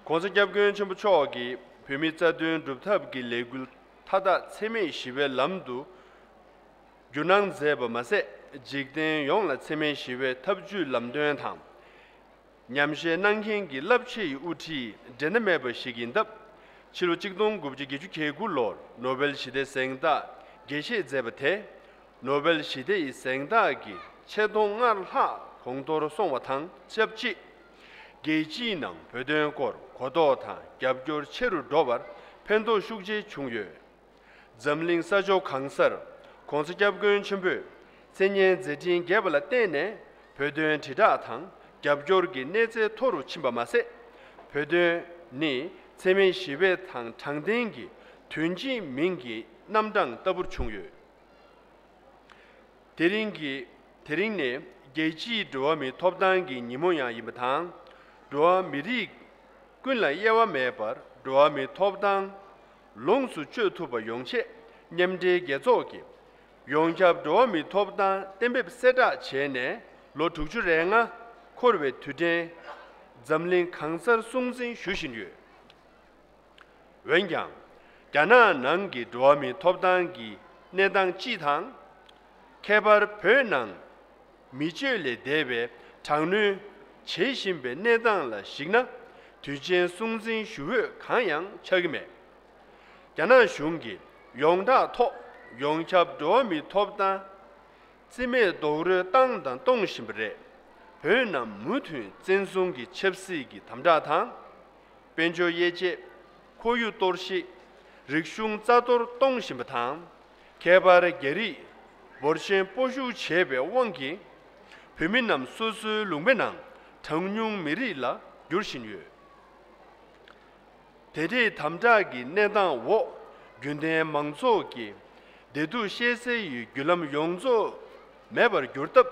༸གོང་ས་༸སྐྱབས་མགོན་ཆེན་པོ་མཆོག་གིས་བོད་མིའི་རྩ་དོན་སྒྲུབ་ཐབས་ཀྱི་ལས་འགུལ་མཐའ་དག་འཚེ་མེད་ཞི་བའི་ལམ་དུ་བསྒྱུར་གནང་མཛད་པ་མ་ཟད། འཇིག་རྟེན་ཡོངས་ལ་འཚེ་མེད་ཞི་བའི་ཐབས་བྱུས་ལམ་སྟོན་དང་། ཉམས་བཞེས་གནང་མཁན་གྱི་རླབས་ཆེ་ཡི་དབུ་ཁྲིད་འགྲན་ཟླ་མེད་པ་ཞིག་ཡིན་སྟབས། ཕྱི་ལོ་གཅིག་སྟོང་དགུ་བརྒྱ་བརྒྱད་ཅུ་གྱ་དགུ་ལོར་ནོ་བེལ་ཞི་བདེའི་གཟེངས་རྟགས་རྒྱས་བཤད་མཛད་པ་དེས། ནོ་བེལ་ཞི་བདེ་ཡི་གཟེངས་རྟགས་ཀྱི་ཆེ་མཐོང་སྔར་ལྷག་གོང་མཐོར་སོང་བ་དང་ཆབས་ཅིག་རྒྱལ་སྤྱིའི་ནང་བོད་དོན་སྐོར་གོ་རྟོགས་དང་རྒྱབ་སྐྱོར་ཆེ་རུ་འགྲོ་བར་ཕན་ཐོགས་ཤུགས་ཆེ་བྱུང་ཡོད། འཛམ་གླིང་ས་ཕྱོགས་གང་སར་༸གོང་ས་༸སྐྱབས་མགོན་ཆེན་པོས་མཚན་སྙན་མཛད་འཕྲིན་རྒྱས་པ་ལ་བརྟེན་ནས་བོད་དོན་དྲིལ་བསྒྲགས་དང་རྒྱབ་སྐྱོར་གྱི་གནས་ཚད་མཐོ་རུ་ཕྱིན་པ་མ་ཟད། བོད་དོན་ནི་འཚེ་མེད་ཞི་བའི་དང་དྲང་བདེན་གྱི་དོན་སྤྱིའི་མིང་གི་རྣམ་གྲངས་ལྟ་བུར་བྱུང་ཡོད། དེ་རིང་གི་དེ་རིང་ནི་རྒྱལ་སྤྱིའི་འགྲོ་བ་མིའི་ཐོབ་ཐང་གི་ཉིན་མོ་ཡང་ཡིན་པ་དང་། འགྲོ་བ་མི་རིགས་ཀུན་ལ་དབྱེ་བ་མེད་པར་འགྲོ་བ་མིའི་ཐོབ་ཐང་ལོངས་སུ་སྤྱོད་ཐུབ་པ་ཡོང་ཆེད། མཉམ་འབྲེལ་རྒྱལ་ཚོགས་ཀྱིས་ཡོངས་ཁྱབ་འགྲོ་བ་མིའི་ཐོབ་ཐང་གཏན་འབེབས་གསལ་བསྒྲགས་བྱས་ནས་ལོ་དྲུག་ཅུ་རེ་ལྔ་འཁོར་བའི་དུས་དྲན་འཛམ་གླིང་གང་སར་སྲུང་འཛིན་ཞུ་བཞིན་ཡོད། འོན་ཀྱང་། རྒྱ་ནག་ནང་གི་འགྲོ་བ་མིའི་ཐོབ་ཐང་གི་གནས་སྟངས་སྤྱི་དང་། ཁྱད་པར་བོད་ནང་མི་སྤྱོད་ལས་འདས་པའི་དྲག་གནོན་བྱེད་བཞིན་པའི་གནས་སྟངས་ལ་གཞིགས་ན། དུས་ཆེན་སྲུང་འཛིན་ཞུ་འོས་གང་ཡང་ཆགས་ཀྱི་མེད། རྒྱ་ནག་གཞུང་གིས་ཡོངས་གྲགས་ཐོག་ཡོངས་ཁྱབ་འགྲོ་བ་མིའི་ཐོབ་ཐང་རྩིས་མེད་རྡོག་རོལ་བཏང་དང་གཏོང་བཞིན་པ་རེད། བོད་ནང་མུ་མཐུད་བཙན་བཟུང་གི་ཆབ་སྲིད་ཀྱི་དམ་དྲག་དང་། དཔལ་འབྱོར་དབྱེ་འབྱེད། ཁོར་ཡུག་གཏོར་བཤིག་རིག་གཞུང་རྩ་གཏོར་གཏོང་བཞིན་པ་དང་། ཁྱད་པར་རྒྱ་རིགས་འབོར་ཆེན་སྤོ་བཤུག་བྱས་པའི་དབང་གིས། བོད་མི་རྣམས་སོ་སོའི་ལུང་པའི་ནང་གྲངས་ཉུང་མི་རིགས་ལ་འགྱུར་བཞིན་ཡོད། དེ་འདྲའི་དམ་དྲག་གི་གནས་སྟངས་འོག་རྒྱུན་ལྡན་མང་ཚོགས་ཀྱི་བདེ་སྡུག་བཤད་སའི་བརྒྱུད་ལམ་ཡོངས་རྫོགས་མེད་པར་གྱུར་སྟབས།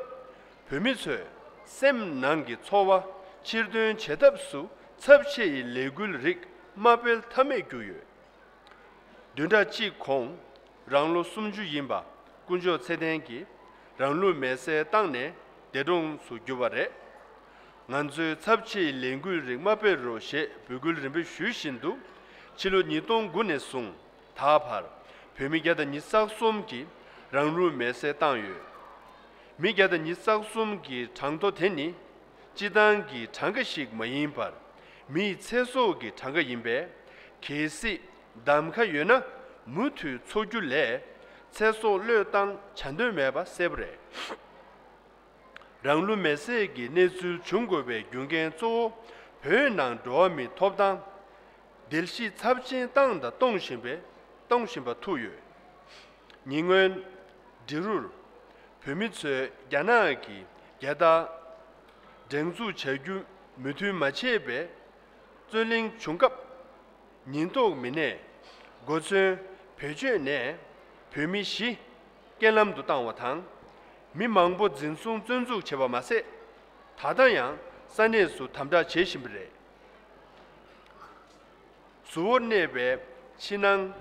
བོད་མི་ཚོས་སེམས་ནང་གི་ཚོར་བ་ཕྱིར་འདོན་བྱེད་ཐབས་སུ་ཚབས་ཆེ་ཡི་ལས་འགུལ་རིགས་མ་སྤེལ་ཐབས་མེད་གྱུར་ཡོད། བདུན་ཕྲག་གཅིག་གོང་། རང་ལོ་སུམ་ཅུ་ཡིན་པ་དཀོན་མཆོག་ཚེ་བརྟན་གྱིས་རང་ལུས་མེར་སྲེག་བཏང་ནས་འདས་གྲོངས་སུ་གྱུར་པ་རེད། ང་ཚོས་ཚབས་ཆེའི་ལས་འགུལ་རིགས་མ་སྤེལ་རོགས་ཞེས་འབོད་སྐུལ་རིམ་པས་ཞུ་བཞིན་དུ། ཕྱི་ལོ་ཉིས་སྟོང་དགུ་ནས་བཟུང་ད་བར་བོད་མི་བརྒྱ་དང་ཉི་ཤུ་རྩ་གསུམ་གྱིས་རང་ལུས་མེར་སྲེག་བཏང་ཡོད། མི་བརྒྱ་དང་ཉི་ཤུ་རྩ་གསུམ་གྱི་གྲངས་ཐོ་དེ་ནི་སྤྱི་བཏང་གི་གྲངས་ཀ་ཞིག་མ་ཡིན་པར། མིའི་ཚེ་སྲོག་གི་གྲངས་ཀ་ཡིན་པས། གལ་སྲིད་གདམ་ཁ་ཡོད་ན་མུ་མཐུད་འཚོགས་རྒྱུ་ལས། ཚེ་སྲོག་བློས་བཏང་བྱ་འདོད་མེད་པ་གསལ་པོ་རེད། རང་ལུས་མེར་སྲེག་གི་གནས་ཚུལ་འབྱུང་དགོས་པའི་རྒྱུ་རྐྱེན་གཙོ་བོ། བོད་ནང་འགྲོ་བ་མིའི་ཐོབ་ཐང་བརྡལ་བཤིག་ཚབས་ཆེན་བཏང་དང་གཏོང་བཞིན་པའི་གཏོང་བཞིན་པ་ཐུག་ཡོད། ཉེ་སྔོན། འབྲི་རུར། བོད་མི་ཚོས་རྒྱ་ནག་གི་རྒྱལ་དར་སྒྲེང་འཛུགས་བྱ་རྒྱུ་མོས་མཐུན་མ་བྱས་པའི་རྩོད་གླེང་བྱུང་སྐབས། ཉེན་རྟོག་མི་སྣས་སྒོ་མཚོན་བེད་སྤྱོད་ནས་བོད་མི་བཞི་རྐྱེན་ལམ་དུ་བཏང་བ་དང་། མི་མང་པོ་འཛིན་བཟུང་བཙོན་འཇུག་བྱས་པ་མ་ཟད། ད་ལྟ་ཡང་ས་གནས་སུ་དམ་དྲག་བྱེད་བཞིན་པ་རེད། ཟུར་འོག་གནས་པའི་ཕྱི་ནང་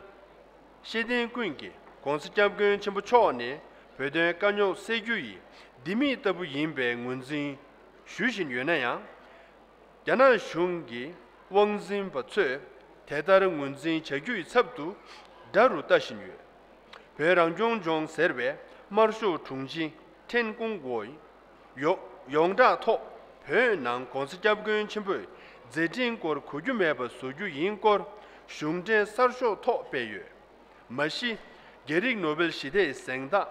ཤེས་ལྡན་ཀུན་གྱིས་༸གོང་ས་༸སྐྱབས་མགོན་ཆེན་པོ་མཆོག་ནས་བོད་དོན་དཀའ་རྙོག་སེལ་རྒྱུ་ཡི་ལྡེ་མིག་ལྟ་བུ་ཡིན་པའི་ངོས་འཛིན་ཞུ་བཞིན་ཡོད་ན་ཡང་། རྒྱ་ནག་གཞུང་གི་དབང་འཛིན་པ་ཚོས་དེ་ལྟར་ངོས་འཛིན་བྱ་རྒྱུ་ཡི་ཚབ་ཏུ་དགྲ་རུ་ལྟ་བཞིན་ཡོད། བོད་རང་སྐྱོང་ལྗོངས་ཟེར་བའི་དམར་ཤོག་དྲུང་ཆེ་ཁྲེན་ཀོང་ཝོའི་ཡོ་ཡོངས་གྲགས་ཐོག་བོད་ནང་༸གོང་ས་༸སྐྱབས་མགོན་ཆེན་པོས་མཛད་འཕྲིན་སྐོར་གོ་རྒྱུ་མེད་པ་བཟོ་རྒྱུ་ཡིན་སྐོར་གཞུང་འབྲེལ་གསར་ཤོག་ཐོག་སྤེལ་ཡོད། མ་གཞི། རྒྱ་རིགས་ནོ་བེལ་ཞི་བདེའི་གཟེངས་རྟགས་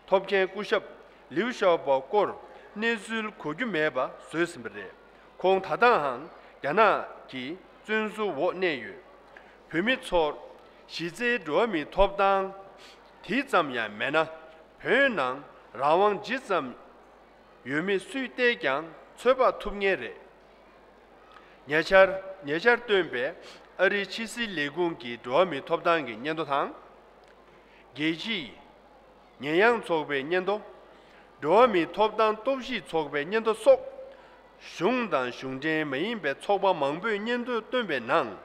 ཐོབ་མཁན་སྐུ་ཞབས་ལིའུ་ཞའོ་པོ་སྐོར་གནས་ཚུལ་གོ་རྒྱུ་མེད་པ་བཟོས་ཟིན་པ་རེད། ཁོང་ད་ལྟའང་རྒྱ་ནག་གི་བཙོན་ཟུར་འོག་གནས་ཡོད། བོད་མི་ཚོར་གཞི་རྩའི་འགྲོ་བ་མིའི་ཐོབ་ཐང་དེ་ཙམ་ཡང་མེད་ན། བོད་ནང་རང་དབང་ཇི་ཙམ་ཡོད་མེད་སུས་བལྟས་ཀྱང་ཚོད་དཔག་ཐུབ་ངེས་རེད། ཉེ་ཆར་ཉེ་ཆར་བཏོན་པའི་ཨ་རིའི་ཕྱི་སྲིད་ལས་ཁུངས་ཀྱི་འགྲོ་བ་མིའི་ཐོབ་ཐང་གི་སྙན་ཐོ་དང་། རྒྱལ་སྤྱིའི་ཉེས་ཡངས་ཚོགས་པའི་སྙན་ཐོ། འགྲོ་བ་མིའི་ཐོབ་ཐང་རྟོག་ཞིབ་ཚོགས་པའི་སྙན་ཐོ་སོགས། གཞུང་དང་གཞུང་འབྲེལ་མ་ཡིན་པའི་ཚོགས་པ་མང་པོས་སྙན་ཐོ་བཏོན་པའི་ནང་།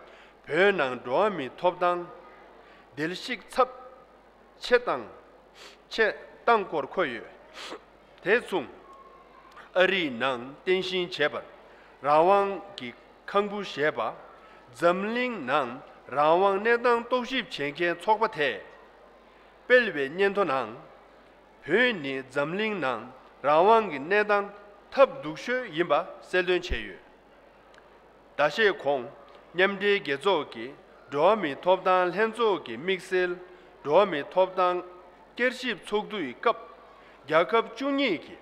བོད་ནང་འགྲོ་བ་མིའི་ཐོབ་ཐང་བརྡལ་བཤིག་ཚབས་ཆེ་དང་ ཆེད་བཏང་སྐོར་འཁོད་ཡོད། དེ་མཚུངས། ཨ་རིའི་ནང་རྟེན་གཞི་བྱས་པར་རང་དབང་གི་ཁང་བུ་ཞེས་པ། འཛམ་གླིང་ནང་རང་དབང་གནས་སྟངས་རྟོག་ཞིབ་བྱེད་མཁན་ཚོགས་པ་དེས་སྤེལ་བའི་སྙན་ཐོ་ནང་། བོད་ནི་འཛམ་གླིང་ནང་རང་དབང་གི་གནས་སྟངས་ཐབས་སྡུག་ཤོས་ཡིན་པ་གསལ་སྟོན་བྱས་ཡོད། ཟླ་ཤས་གོང་མཉམ་འབྲེལ་རྒྱལ་ཚོགས་ཀྱི་འགྲོ་བ་མིའི་ཐོབ་ཐང་ལྷན་ཚོགས་ཀྱི་དམིགས་བསལ་འགྲོ་བ་མིའི་ཐོབ་ཐང་བསྐྱར་ཞིབ་ཚོགས་འདུའི་སྐབས། རྒྱལ་ཁབ་བཅུ་གཉིས་ཀྱིས་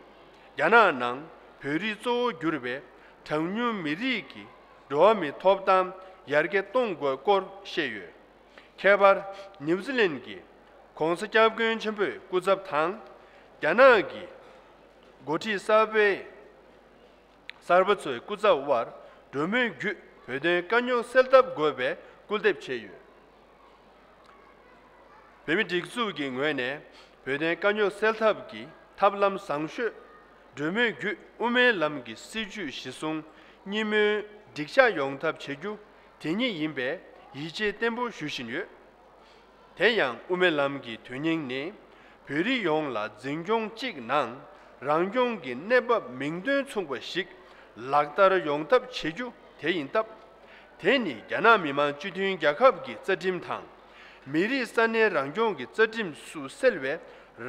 རྒྱ་ནག་ནང་བོད་རིགས་གཙོ་བོ་གྱུར་པའི་གྲངས་ཉུང་མི་རིགས་ཀྱི་འགྲོ་བ་མིའི་ཐོབ་ཐང་ཡར་རྒྱས་གཏོང་དགོས་སྐོར་བཤད་ཡོད། ཁྱད་པར་ནིའུ་ཛི་ལན་གྱི་༸གོང་ས་༸སྐྱབས་མགོན་ཆེན་པོའི་སྐུ་ཚབ་དང་། རྒྱ་ནག་གི་འགོ་ཁྲིད་གསར་པའི་གསར་པ་ཚོའི་སྐུ་ཚབ་དབར་གྲོས་མོལ་བརྒྱུད་བོད་དོན་དཀའ་རྙོག་སེལ་ཐབས་དགོས་པའི་སྐུལ་འདེབས་བྱས་ཡོད། བོད་མིའི་སྒྲིག་འཛུགས་ཀྱི་ངོས་ནས་བོད་དོན་དཀའ་རྙོག་སེལ་ཐབས་ཀྱི་ཐབས་ལམ་བཟང་ཤོས་གྲོས་མོལ་བརྒྱུད་དབུ་མའི་ལམ་གྱི་སྲིད་བྱུས་གཞི་བཟུང་གཉིས་སྨོན་འགྲིག་ཆགས་ཡོང་ཐབས་བྱེད་རྒྱུ་དེ་ཉིད་ཡིན་པའི་ཡིད་ཆེས་བརྟན་པོ་ཞུ་བཞིན་ཡོད། དེ་ཡང་དབུ་མའི་ལམ་གྱི་དོན་སྙིང་ནི། བོད་རིགས་ཡོངས་ལ་འཛིན་སྐྱོང་གཅིག་ནང་རང་སྐྱོང་གི་གནས་བབ་མིང་དོན་མཚུངས་པ་ཞིག་ལག་བསྟར་ཡོང་ཐབས་བྱེད་རྒྱུ་དེ་ཡིན་སྟབས། དེ་ནི་རྒྱ་ནག་མི་དམངས་སྤྱི་མཐུན་རྒྱལ་ཁབ་ཀྱི་རྩ་ཁྲིམས་དང་། མི་རིགས་ས་གནས་རང་སྐྱོང་གི་རྩ་ཁྲིམས་སུ་གསལ་བའི་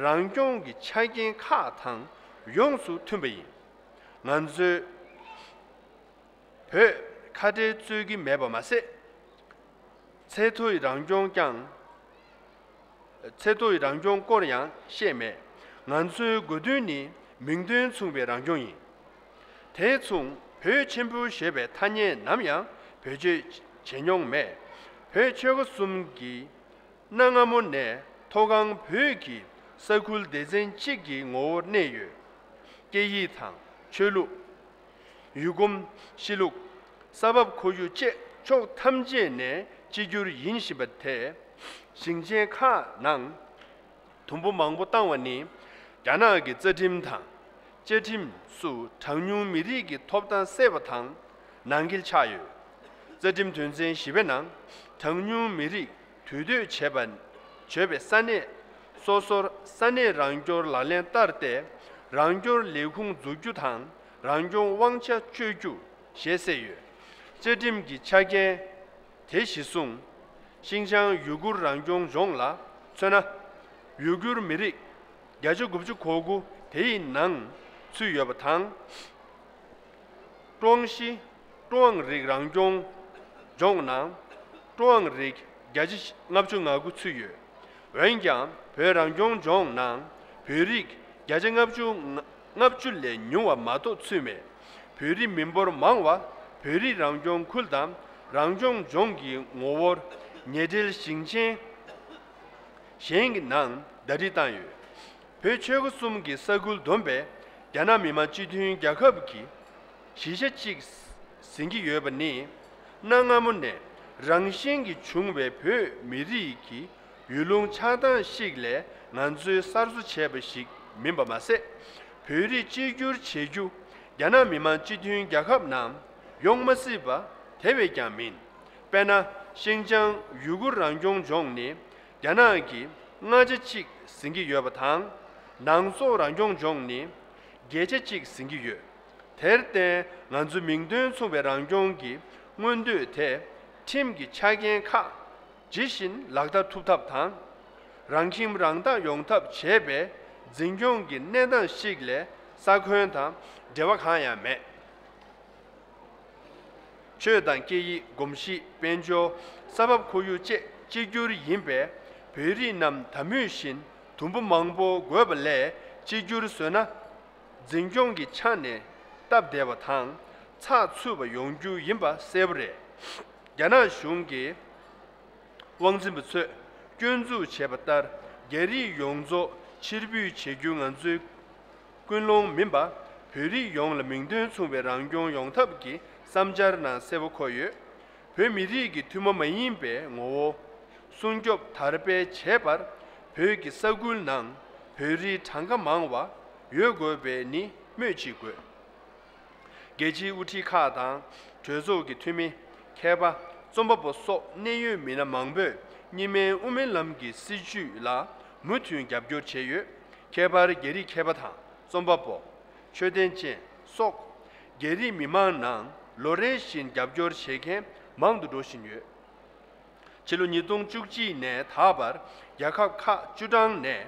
རང་སྐྱོང་གི་ཆ་རྐྱེན་ཁག་དང་ཡོངས་སུ་མཐུན་པ་ཡིན། ང་ཚོས་བོད་ཁ་བྲལ་རྩོད་ཀྱི་མེད་པ་མ་ཟད། ཚད་མཐོའི་རང་སྐྱོང་ཀྱང་། ཚད་མཐོའི་རང་སྐྱོང་སྐོར་ཡང་བཤད་མེད། ང་ཚོའི་དགོས་འདུན་ནི་མིང་དོན་མཚུངས་པའི་རང་སྐྱོང་ཡིན། དེ་མཚུངས་བོད་ཆེན་པོ་ཞེས་པའི་ཐ་སྙད་ནམ་ཡང་བེད་སྤྱོད་བྱེད་མྱོང་མེད། བོད་ཆོལ་ཁ་གསུམ་གྱི་གནའ་སྔ་མོ་ནས་མཐོ་སྒང་བོད་ཀྱི་ས་ཁུལ་སྡེ་ཚན་གཅིག་གི་ངོ་བོར་གནས་ཡོད། སྐད་ཡིག་དང་ཆོས་ལུགས། ཡུལ་གོམས་གཤིས་ལུགས། ས་བབ་ཁོར་ཡུག་བཅས་ཕྱོགས་ཐམས་ཅད་ནས་གཅིག་གྱུར་ཡིན་བཞིན་པ་དེས། ཞིང་ཆེན་ཁག་ནང་དུམ་བུ་མང་པོ་བཏང་བ་ནི། རྒྱ་ནག་གི་རྩ་ཁྲིམས་དང་བཅའ་ཁྲིམས་སུ་གྲངས་ཉུང་མི་རིགས་ཀྱི་ཐོབ་ཐང་བསྲེས་པ་དང་ནང་འགལ་ཆགས་ཡོད། རྩ་ཁྲིམས་དོན་ཚན་བཞི་པའི་ནང་གྲངས་ཉུང་མི་རིགས་དུས་སྡོད་བྱེད་པ། བྱེད་པའི་ས་གནས་སོ་སོར་ས་གནས་རང་སྐྱོང་ལག་ལེན་བསྟར་ཏེ། རང་སྐྱོང་ལས་ཁུངས་འཛུགས་རྒྱུ་དང་རང་སྐྱོང་དབང་ཆ་སྤྱོད་རྒྱུ་ཞེས་གསལ་ཡོད། བཅའ་ཁྲིམས་ཀྱི་ཆ་རྐྱེན་དེ་གཞིར་བཟུང་། ཤིན་ཅང་ཡུ་གུར་རང་སྐྱོང་ལྗོངས་ལ་མཚོན་ན། ཡུ་གུར་མི་རིགས་བརྒྱ་ཆ་དགུ་བཅུ་གོ་དགུ་དེ་ཡི་ནང་ཚུད་ཡོད་པ་དང་། ཀྲུའུ་ཝང་ཞི། ཀྲུའུ་ཝང་རིགས་རང་སྐྱོང་ལྗོངས་ནང་ཀྲུའུ་ཝང་རིགས་བརྒྱ་ཆ་ལྔ་བཅུ་ང་དགུ་ཚུད་ཡོད། འོན་ཀྱང་བོད་རང་སྐྱོང་ལྗོངས་ནང་བོད་རིགས་བརྒྱ་ཆ་ལྔ་བཅུ་ལྔ་བཅུ་ལས་ཉུང་བ་མ་གཏོགས་ཚུད་མེད། བོད་རིགས་མི་འབོར་མང་བ་བོད་རིགས་རང་སྐྱོང་ཁུལ་དང་རང་སྐྱོང་ལྗོངས་ཀྱི་ངོ་བོར་ཉེ་འབྲེལ་ཞིང་ཆེན་གཞན་གྱི་ནང་ཟླ་སྒྲིལ་བཏང་ཡོད། བོད་ཆོལ་ཁ་གསུམ་གྱི་ས་ཁུལ་བསྡོམས་པས་རྒྱ་ནག་མི་དམངས་སྤྱི་མཐུན་རྒྱལ་ཁབ་ཀྱི་གཞིས་ཆགས་གཅིག་ཟིན་གྱི་ཡོད་པ་ནི། གནའ་སྔ་མོ་ནས་རང་བཞིན་གྱིས་བྱུང་བའི་བོད་མི་རིགས་ཀྱི་ཡུལ་ལུང་ཆགས་སྟངས་ཤིག་ལས་ང་ཚོས་གསར་བཟོ་བྱས་པ་ཞིག་མིན་པ་མ་ཟད། བོད་རིགས་གཅིག་གྱུར་བྱེད་རྒྱུ་རྒྱ་ནག་མི་དམངས་སྤྱི་མཐུན་རྒྱལ་ཁབ་ནང་ཡོང་མ་སྲིད་པ་དེ་བས་ཀྱང་མིན། དཔེར་ན། ཤིན་ཅང་ཡུ་གུར་རང་སྐྱོང་ལྗོངས་ནི་རྒྱ་ནག་གི་མངའ་ཆ་གཅིག་ཟིན་གྱི་ཡོད་པ་དང་། ནང་སོག་རང་སྐྱོང་ལྗོངས་ནི་བརྒྱད་ཆ་གཅིག་ཟིན་གྱི་ཡོད། དེར་བརྟེན་ང་ཚོ་མིང་དོན་མཚུངས་པའི་རང་སྐྱོང་གི་མངོན་འདོད་དེ་ཁྲིམས་ཀྱི་ཆ་རྐྱེན་ཁག་ཇི་བཞིན་ལག་བསྟར་ཐུབ་ཐབས་དང་། རང་ཁྱིམ་རང་བདག་ཡོང་ཐབས་བྱེད་པའི་འཛིན་སྐྱོང་གི་གནས་སྟངས་ཤིག་ལས་ས་ཁོངས་དང་འབྲེལ་བ་གང་ཡང་མེད། ཆོས་དང་སྐད་ཡིག་གོམས་གཤིས་དཔལ་འབྱོར་ས་བབ་ཁོར་ཡུག་བཅས་གཅིག་གྱུར་ཡིན་པས། བོད་རིགས་རྣམས་ད་མུས་བཞིན་དུམ་བུ་མང་པོ་དགོས་པ་ལས་གཅིག་གྱུར་བཟོས་ན། འཛིན་སྐྱོང་གི་ཆ་ནས་སྟབས་བདེ་བ་དང་ཚགས་ཚུད་པ་ཡོང་རྒྱུ་ཡིན་པ་གསལ་པོ་རེད། རྒྱ་ནག་གཞུང་གིས་དབང་འཛིན་པ་ཚོས་སྐྱོན་འཛུགས་བྱས་པ་ལྟར། རྒྱ་རིགས་ཡོངས་རྫོགས་ཕྱིར་འབུད་བྱེད་རྒྱུ་ང་ཚོའི་ཀུན་སློང་མིན་པ། བོད་རིགས་ཡོངས་ལ་མིང་དོན་མཚུངས་པའི་རང་སྐྱོང་ཡོང་ཐབས་ཀྱི་བསམ་འཆར་ནང་གསལ་པོ་འཁོད་ཡོད། བོད་མི་རིགས་ཀྱི་ཐུན་མོང་མ་ཡིན་པའི་ངོ་བོ་སྲུང་སྐྱོབ་དར་སྤེལ་བྱེད་པར། བོད་ཀྱི་ས་ཁུལ་ནང་བོད་རིགས་གྲངས་ཀ་མང་བ་ཡོད་དགོས་པའི་ནི་སྨོས་ཅི་དགོས། རྒྱལ་སྤྱིའི་དབུ་ཁྲིད་ཁག་དང་གྲོས་ཚོགས་ཀྱི་འཐུས་མི། མཁས་པ། རྩོམ་པ་པོ་སོགས་གནད་ཡོད་མི་སྣ་མང་པོས་གཉིས་སྨན་དབུ་མའི་ལམ་གྱི་སྲིད་བྱུས་ལ་ མུ་མཐུད་རྒྱབ་སྐྱོར་བྱས་ཡོད། ཁྱད་པར་རྒྱ་རིགས་མཁས་པ་དང་རྩོམ་པ་པོ། མཆོད་རྟེན་ཅན་སོགས་རྒྱ་རིགས་མི་མང་ནང་ལོ་རེ་བཞིན་རྒྱབ་སྐྱོར་བྱེད་མཁན་མང་དུ་འགྲོ་བཞིན་ཡོད། ཕྱི་ལོ་ཉིས་སྟོང་བཅུ་གཅིག་ནས་ད་བར་རྒྱལ་ཁབ་ཁག་བཅུ་གྲངས་ནས་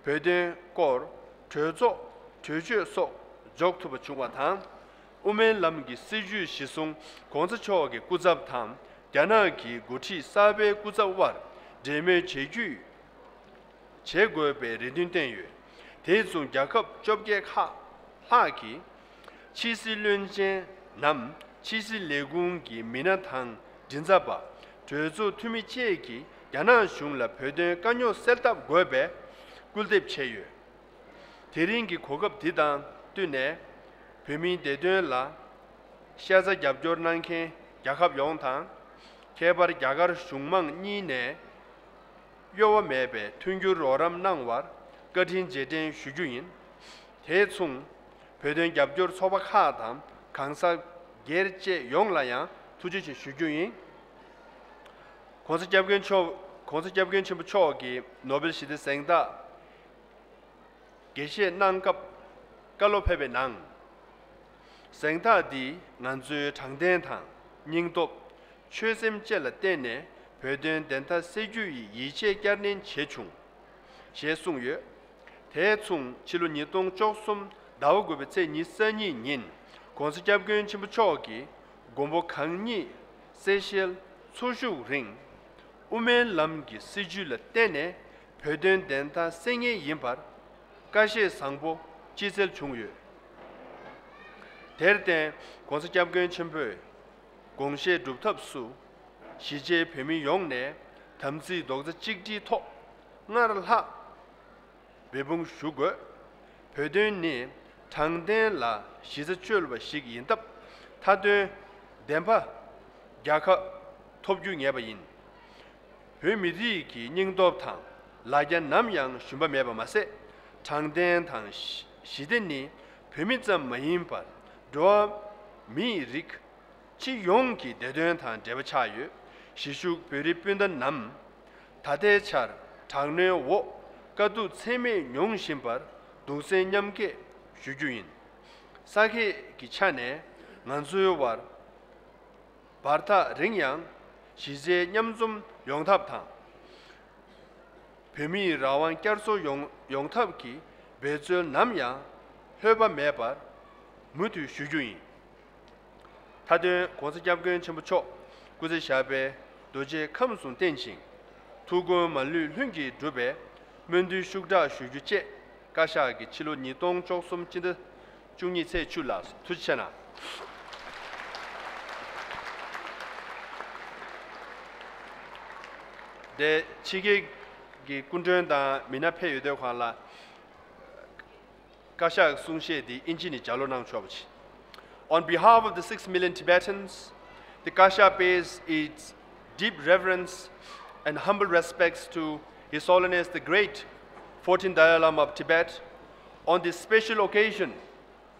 བོད་དོན་སྐོར་གྲོས་ཚོགས་གྲོས་ཆོད་སོགས་འཇོག་ཐུབ་པ་བྱུང་བ་དང་། དབུ་མའི་ལམ་གྱི་སྲིད་བྱུས་གཞིར་བཟུང་གོང་ས་མཆོག་གི་སྐུ་ཚབ་དང་རྒྱ་ནག་གི་འགོ་ཁྲིད་གསར་པའི་སྐུ་ཚབ་དབར་འབྲེལ་མོལ་བྱེད་རྒྱུ་བྱེད་དགོས་པའི་རེ་འདུན་བཏོན་ཡོད། དེ་མཚུངས་རྒྱལ་ཁབ་བཅོ་བརྒྱད་ཁག་ལྷག་གི་ཕྱི་སྲིད་བློན་ཆེན་ནམ་ཕྱི་སྲིད་ལས་ཁུངས་ཀྱི་མི་སྣ་དང་མགྲིན་ཚབ་པ། གྲོས་ཚོགས་འཐུས་མི་བཅས་ཀྱིས་རྒྱ་ནག་གཞུང་ལ་བོད་དོན་དཀའ་རྙོག་སེལ་ཐབས་དགོས་པའི་སྐུལ་འདེབས་བྱས་ཡོད། དེ་རིང་གི་གོ་སྐབས་འདི་དང་བསྟུན་ནས། བོད་མིའི་བདེ་དོན་ལ་ཤ་ཚ་རྒྱབ་སྐྱོར་གནང་མཁན་རྒྱལ་ཁབ་ཡོངས་དང་། ཁྱད་པར་རྒྱ་གར་གཞུང་མང་གཉིས་ནས་གཡོ་བ་མེད་པའི་མཐུན་འགྱུར་རོགས་རམ་གནང་བར་བཀའ་དྲིན་རྗེས་དྲན་ཞུ་རྒྱུ་ཡིན། དེ་མཚུངས་བོད་དོན་རྒྱབ་སྐྱོར་ཚོགས་པ་ཁག་དང་གང་ཟག་སྒེར་བཅས་ཡོངས་ལ་ཡང་ཐུགས་རྗེ་ཆེ་ཞུ་རྒྱུ་ཡིན། ༸གོང་ས་༸སྐྱབས་མགོན་མཆོག ༸གོང་ས་༸སྐྱབས་མགོན་ཆེན་པོ་མཆོག་གིས་ནོ་བེལ་ཞི་བདེ་གཟེངས་རྟགས་དགྱེས་བཞེས་གནང་སྐབས་བཀའ་སློབ་ཕེབས་པའི་ནང་། གཟེངས་རྟགས་འདིས་ང་ཚོའི་དྲང་བདེན་དང་སྙིང་སྟོབས། ཆོད་སེམས་བཅས་ལ་བརྟེན་ནས་བོད་དོན་བདེན་མཐའ་གསལ་རྒྱུ་ཡི་ཡིད་ཆེས་བསྐྱར་ནན་བྱས་བྱུང་། ཞེས་གསུངས་ཡོད། དེ་མཚུངས་ཕྱི་ལོ་ཉིས་སྟོང་བཅུ་གསུམ་ཟླ་བ་དགུ་པའི་ཚེས་ཉི་ཤུ་རྩ་གཉིས་ཉིན་༸གོང་ས་༸སྐྱབས་མགོན་ཆེན་པོ་མཆོག་གིས་མགོན་པོ་གང་ཉིད་སེ་ཤེལ་འཚོ་བཞུགས་རིང་དབུ་མའི་ལམ་གྱི་སྲིད་བྱུས་ལ་བརྟེན་ནས་བོད་དོན་བདེན་མཐའ་གསལ་ངེས་ཡིན་པར་བཀའ་བཞེས་བཟང་པོ་ཅི་སྩལ་བྱུང་ཡོད། དེར་བརྟེན་༸གོང་ས་༸སྐྱབས་མགོན་ཆེན་པོས་དགོངས་བཞེས་སྒྲུབ་ཐབས་སུ་གཞིས་བྱེས་བོད་མི་ཡོངས་ནས་དམ་ཚིག་རྡོག་རྩ་གཅིག་སྒྲིལ་ཐོག་སྔར་ལྷག་འབད་འབུངས་ཞུ་དགོས། བོད་དོན་ནི་དྲང་བདེན་ལ་གཞི་རྩ་བཅོལ་བ་ཞིག་ཡིན་སྟབས། མཐའ་དོན་བདེན་པ་རྒྱལ་ཁ་ཐོབ་རྒྱུ་ངེས་པ་ཡིན། བོད་མི་རིགས་ཀྱི་སྙིང་སྟོབས་དང་ལ་རྒྱ་ནམ་ཡང་ཞུམ་པ་མེད་པ་མ་ཟད། དྲང་བདེན་དང་ཞི་བདེ་ནི་བོད་མི་ཙམ་མ་ཡིན་པར་འགྲོ་བ་མིའི་རིགས་སྤྱི་ཡོངས་ཀྱི་བདེ་དོན་དང་འབྲེལ་བ་ཆགས་ཡོད། གཞིས་བཞུགས་བོད་རིགས་སྤུན་ཟླ་རྣམས། ད་ལྟའི་ཆར་དྲག་གནོན་འོག་དཀའ་སྡུག་ཚད་མེད་མྱོང་བཞིན་པར་གདུང་སེམས་མཉམ་སྐྱེད་ཞུ་རྒྱུ་ཡིན། ས་ཁྱད་ཀྱི་ཆ་ནས་ང་ཚོའི་དབར་བར་ཐག་རིང་ཡང་གཞིས་བྱེས་མཉམ་འཛོམས་ཡོང་ཐབས་དང་། བོད་མིའི་རང་དབང་བསྐྱར་གསོ་ཡོང་ཡོང་ཐབས་ཀྱི་འབད་རྩོལ་ནམ་ཡང་ལྷོད་པ་མེད་པར་མུ་མཐུད་ཞུ་རྒྱུ་ཡིན། མཐའ་དོན་༸གོང་ས་༸སྐྱབས་མགོན་ཆེན་པོ་མཆོག་སྐུ་ཚེ་ཞབས་པད་རྡོ་རྗེ་ཁམས་སུ་བརྟན་ཅིང་། ཐུགས་དགོངས་མ་ལུས་ལྷུན་གྱིས་འགྲུབ་པའི་སྨོན་འདུན་ཤུགས་དྲག་ཞུ་རྒྱུ་བཅས་བཀའ་ཤག་གིས་ཕྱི་ལོ་ཉིས་སྟོང་བཅུ་གསུམ་སྤྱི་ཟླ་བཅུ་གཉིས་ཚེས་བཅུ་ལ། ཐུགས་རྗེ་ཆེ་གནང་། དེ་ཕྱི་རྒྱལ་གྱི་སྐུ་མགྲོན་དང་མི་སྣ་ཕེབས་ཡོད་དུས་སྒང་ལ། བཀའ་ཤག་གསུང་བཤད་འདི་ཨིན་ཇི་ནས་ལྗགས་ཀློག་གནང་ཆོག་པ་ཅིག On behalf of the six million Tibetans, the Kasha pays its deep reverence and humble respects to His Holiness the Great fourteenth Dalai Lama of Tibet on this special occasion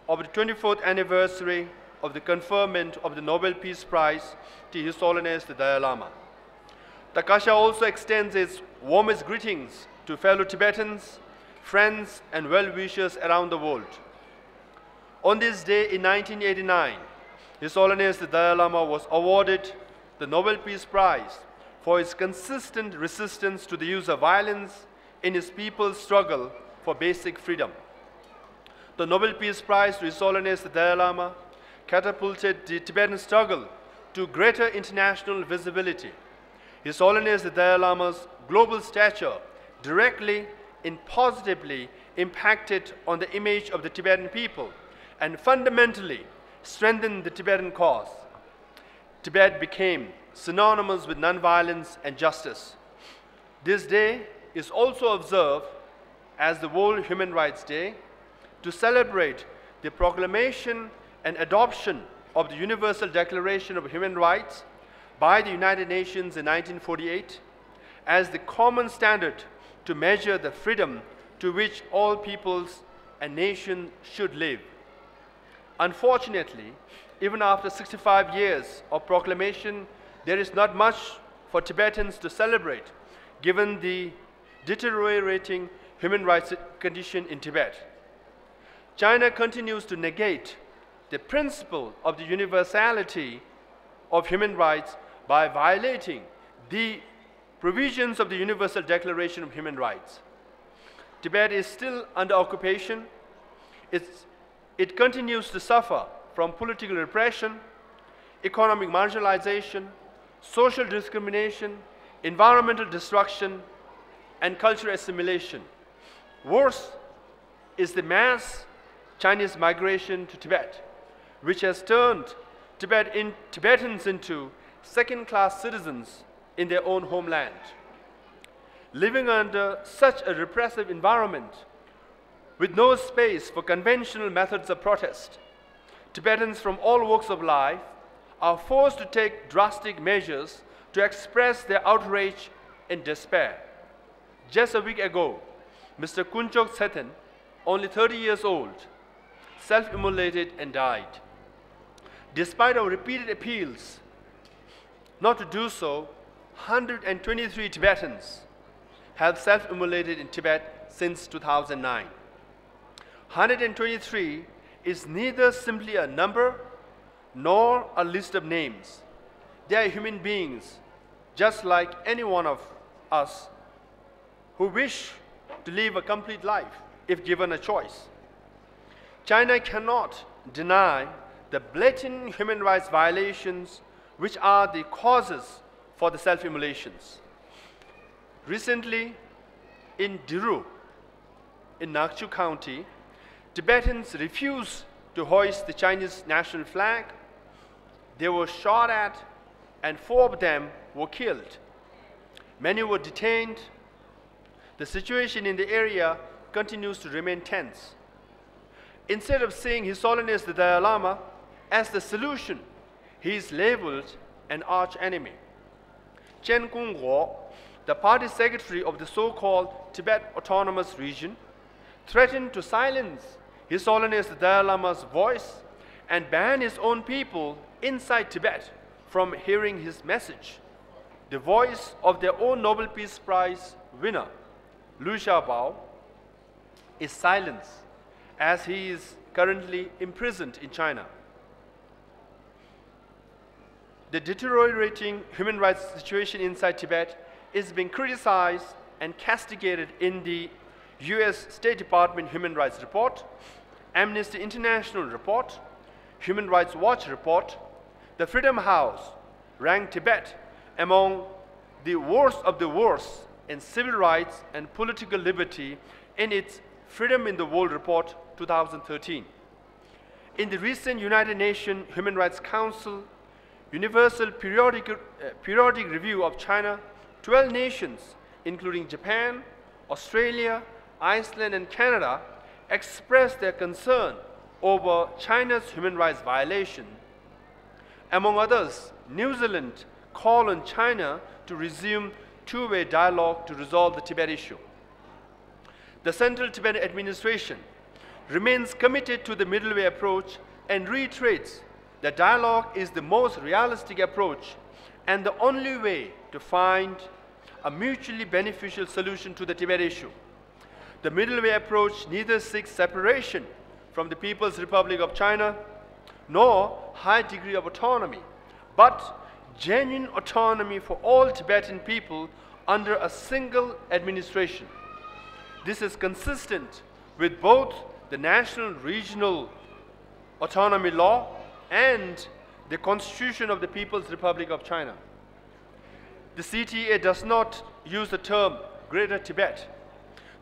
of the twenty-fourth anniversary of the conferment of the Nobel Peace Prize to His Holiness the Dalai Lama. The Kasha also extends its warmest greetings to fellow Tibetans, friends, and well-wishers around the world. On this day in nineteen eighty-nine, His Holiness the Dalai Lama was awarded the Nobel Peace Prize for his consistent resistance to the use of violence in his people's struggle for basic freedom. The Nobel Peace Prize to His Holiness the Dalai Lama catapulted the Tibetan struggle to greater international visibility. His Holiness the Dalai Lama's global stature directly and positively impacted on the image of the Tibetan people and fundamentally strengthened the Tibetan cause. Tibet became synonymous with nonviolence and justice. This day is also observed as the World Human Rights Day to celebrate the proclamation and adoption of the Universal Declaration of Human Rights by the United Nations in nineteen forty-eight as the common standard to measure the freedom to which all peoples and nations should live. Unfortunately, even after sixty-five years of proclamation, there is not much for Tibetans to celebrate, given the deteriorating human rights condition in Tibet. China continues to negate the principle of the universality of human rights by violating the provisions of the Universal Declaration of Human Rights. Tibet is still under occupation. It's, it continues to suffer from political repression, economic marginalization, social discrimination, environmental destruction, and cultural assimilation. Worse is the mass Chinese migration to Tibet, which has turned Tibet in, Tibetans into second-class citizens in their own homeland. Living under such a repressive environment, with no space for conventional methods of protest, Tibetans from all walks of life are forced to take drastic measures to express their outrage and despair. Just a week ago, Mister Kunchok Tsheten, only thirty years old, self-immolated and died. Despite our repeated appeals not to do so, one hundred twenty-three Tibetans have self-immolated in Tibet since two thousand nine. One hundred twenty-three is neither simply a number nor a list of names. They are human beings, just like any one of us, who wish to live a complete life if given a choice. China cannot deny the blatant human rights violations which are the causes for the self-immolations. Recently, in Diru, in Nakchu County, Tibetans refused to hoist the Chinese national flag. They were shot at, and four of them were killed. Many were detained. The situation in the area continues to remain tense. Instead of seeing His Holiness the Dalai Lama as the solution, he is labeled an arch enemy. Chen Kung Wo, the party secretary of the so-called Tibet Autonomous Region, threatened to silence His Holiness the Dalai Lama's voice and ban his own people inside Tibet from hearing his message. The voice of their own Nobel Peace Prize winner, Liu Xiaobo, is silenced as he is currently imprisoned in China. The deteriorating human rights situation inside Tibet is being criticized and castigated in the U S State Department Human Rights Report, Amnesty International Report, Human Rights Watch Report. The Freedom House ranked Tibet among the worst of the worst in civil rights and political liberty in its Freedom in the World Report two thousand thirteen. In the recent United Nations Human Rights Council Universal Periodic, uh, Periodic Review of China, twelve nations, including Japan, Australia, Iceland, and Canada, expressed their concern over China's human rights violation. Among others, New Zealand called on China to resume two-way dialogue to resolve the Tibet issue. The Central Tibetan Administration remains committed to the middle way approach and reiterates that dialogue is the most realistic approach and the only way to find a mutually beneficial solution to the Tibet issue. The middle way approach neither seeks separation from the People's Republic of China nor high degree of autonomy, but genuine autonomy for all Tibetan people under a single administration. This is consistent with both the national regional autonomy law and the Constitution of the People's Republic of China. The C T A does not use the term Greater Tibet.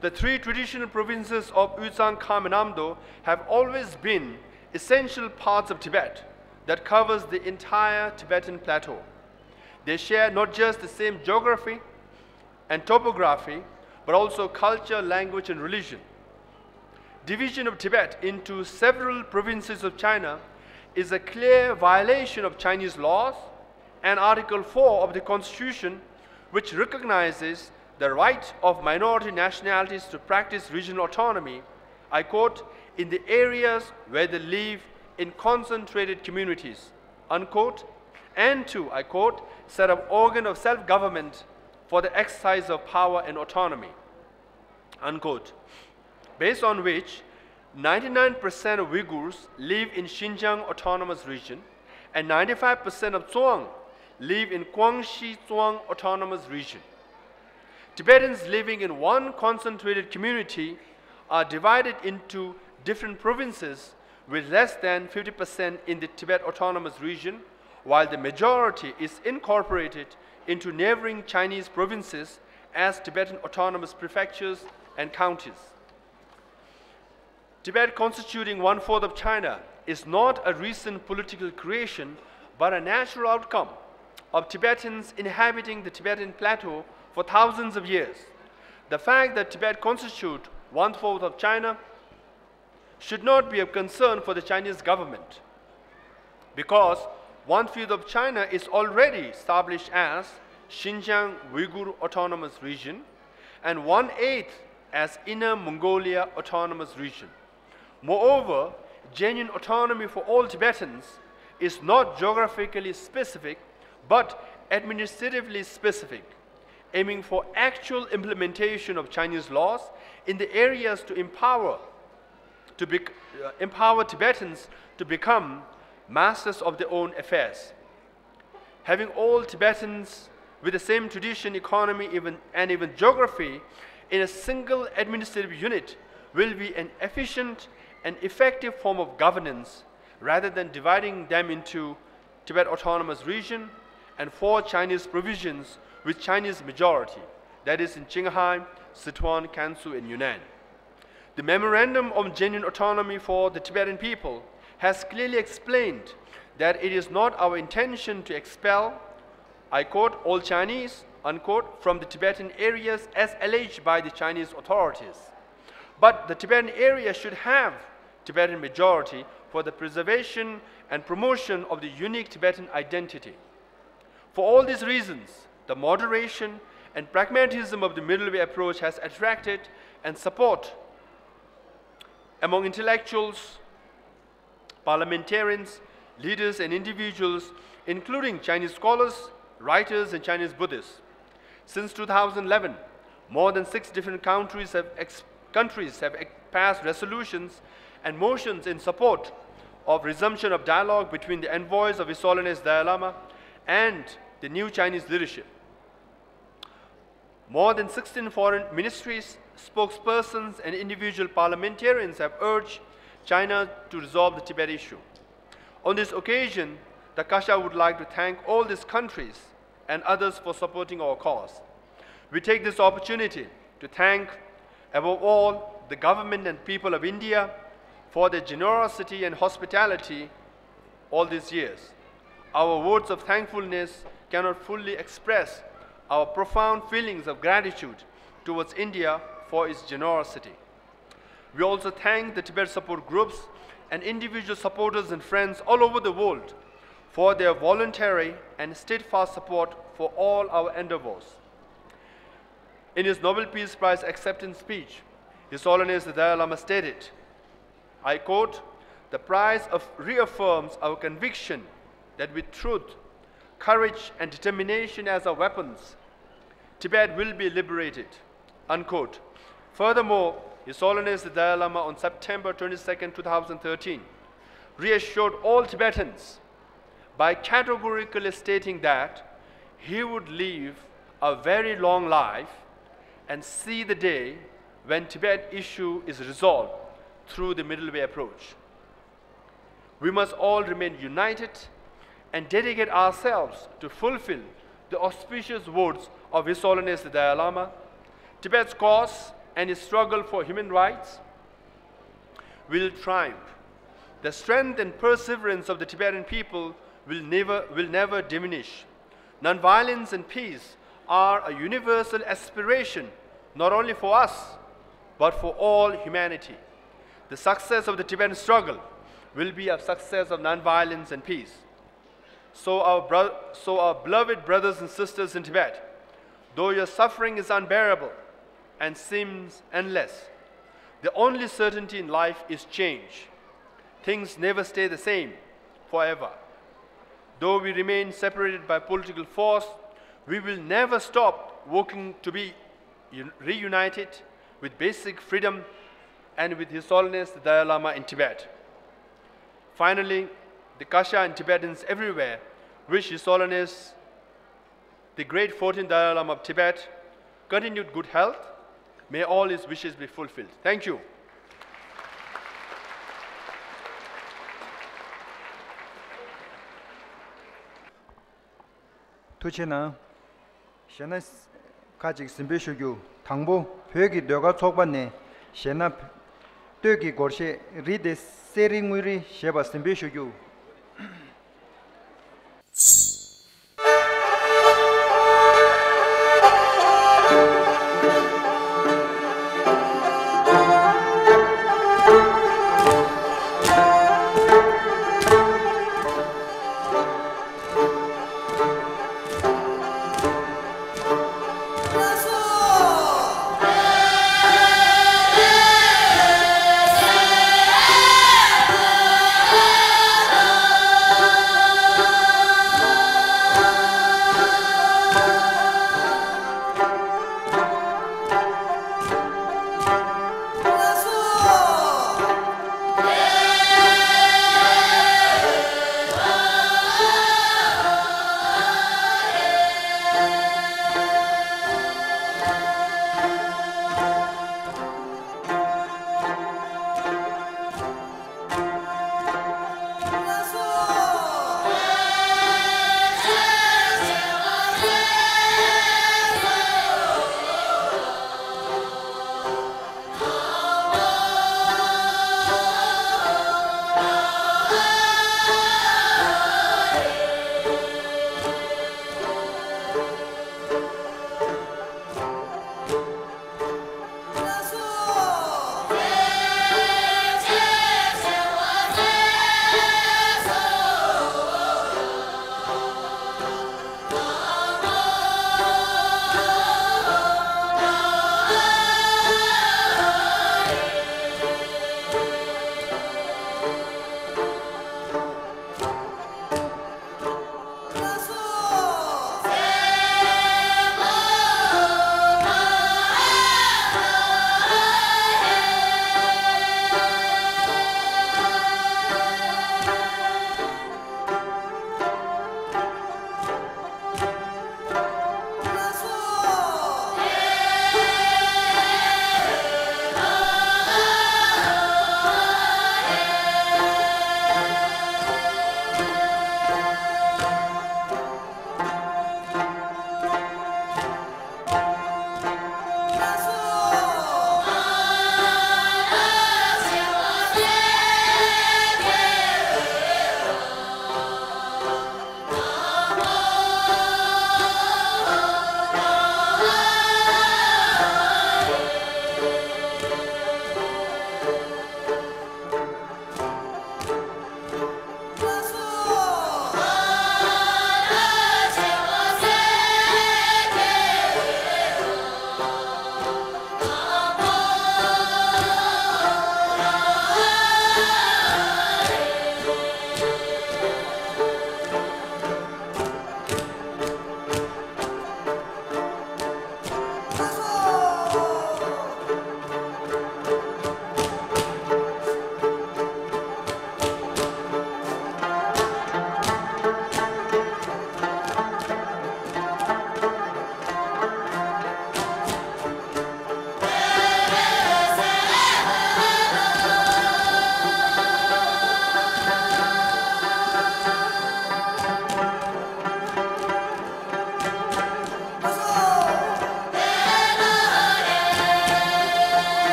The three traditional provinces of Yuezang, Kham, and Amdo have always been essential parts of Tibet that covers the entire Tibetan plateau. They share not just the same geography and topography, but also culture, language, and religion. Division of Tibet into several provinces of China is a clear violation of Chinese laws and Article four of the Constitution, which recognizes the right of minority nationalities to practice regional autonomy, I quote, "in the areas where they live in concentrated communities," unquote, and to, I quote, "set up organ of self-government for the exercise of power and autonomy." unquote, based on which ninety-nine percent of Uyghurs live in Xinjiang Autonomous Region and ninety-five percent of Zhuang live in Guangxi Zhuang Autonomous Region. Tibetans living in one concentrated community are divided into different provinces, with less than fifty percent in the Tibet Autonomous Region, while the majority is incorporated into neighboring Chinese provinces as Tibetan autonomous prefectures and counties. Tibet constituting one-fourth of China is not a recent political creation, but a natural outcome of Tibetans inhabiting the Tibetan plateau for thousands of years. The fact that Tibet constitutes one-fourth of China should not be a concern for the Chinese government, because one-fifth of China is already established as Xinjiang Uyghur Autonomous Region and one-eighth as Inner Mongolia Autonomous Region. Moreover, genuine autonomy for all Tibetans is not geographically specific, but administratively specific, aiming for actual implementation of Chinese laws in the areas to empower to bec- uh, empower Tibetans to become masters of their own affairs. Having all Tibetans with the same tradition, economy, even, and even geography in a single administrative unit will be an efficient and effective form of governance, rather than dividing them into Tibet Autonomous Region and four Chinese provinces with Chinese majority, that is in Qinghai, Sichuan, Gansu, and Yunnan. The Memorandum on Genuine Autonomy for the Tibetan People has clearly explained that it is not our intention to expel, I quote, "all Chinese," unquote, from the Tibetan areas as alleged by the Chinese authorities. But the Tibetan area should have Tibetan majority for the preservation and promotion of the unique Tibetan identity. For all these reasons, the moderation and pragmatism of the middle way approach has attracted and support among intellectuals, parliamentarians, leaders, and individuals, including Chinese scholars, writers, and Chinese Buddhists. Since two thousand eleven, more than six different countries have, ex- countries have ex- passed resolutions and motions in support of resumption of dialogue between the envoys of His Holiness Dalai Lama and the new Chinese leadership. More than sixteen foreign ministries, spokespersons, and individual parliamentarians have urged China to resolve the Tibet issue. On this occasion, the Kasha would like to thank all these countries and others for supporting our cause. We take this opportunity to thank, above all, the government and people of India for their generosity and hospitality all these years. Our words of thankfulness cannot fully express our profound feelings of gratitude towards India for its generosity. We also thank the Tibet support groups and individual supporters and friends all over the world for their voluntary and steadfast support for all our endeavors. In his Nobel Peace Prize acceptance speech, His Holiness the Dalai Lama stated, I quote, "The prize of reaffirms our conviction that with truth, courage, and determination as our weapons, Tibet will be liberated," unquote. Furthermore, His Holiness the Dalai Lama on September twenty-second, two thousand thirteen, reassured all Tibetans by categorically stating that he would live a very long life and see the day when Tibet issue is resolved through the middle way approach. We must all remain united and dedicate ourselves to fulfill the auspicious words of His Holiness the Dalai Lama. Tibet's cause and its struggle for human rights will triumph. The strength and perseverance of the Tibetan people will never, will never diminish. Nonviolence and peace are a universal aspiration not only for us, but for all humanity. The success of the Tibetan struggle will be a success of nonviolence and peace. So our, bro- so our beloved brothers and sisters in Tibet, though your suffering is unbearable and seems endless, the only certainty in life is change. Things never stay the same forever. Though we remain separated by political force, we will never stop working to be un- reunited, with basic freedom and with His Holiness the Dalai Lama in Tibet. Finally, the Kashya and Tibetans everywhere wish His Holiness the great fourteenth Dalai Lama of Tibet continued good health. May all his wishes be fulfilled. Thank you. ཐུགས་རྗེ་གནང་། གཞས་སྣ་ཁ་ཅིག་གཟིགས་འབུལ་ཞུ་རྒྱུ། དང་པོ་བོད་ཀྱི་ཟློས་གར་ཚོགས་པ་ནས་གཞས་སྣ་སྟོད་ཀྱི་སྒོར་གཞས་རི་དེ་གསེར་རི་དངུལ་རི་ཞེས་པ་གཟིགས་འབུལ་ཞུ་རྒྱུ།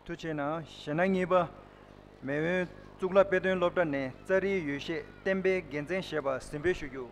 ཐུགས་རྗེ་གནང་། གཞས་སྣ་གཉིས་པ། མེས་དབོན་གཙུག་ལག་དཔེ་སྟོན་སློབ་གྲྭ་ནས་ཙཱ་རིའི་ཡོ་བྱད་བསྟན་པའི་རྒྱལ་མཚན་ཞེས་པ་གཟིགས་འབུལ་ཞུ་རྒྱུ།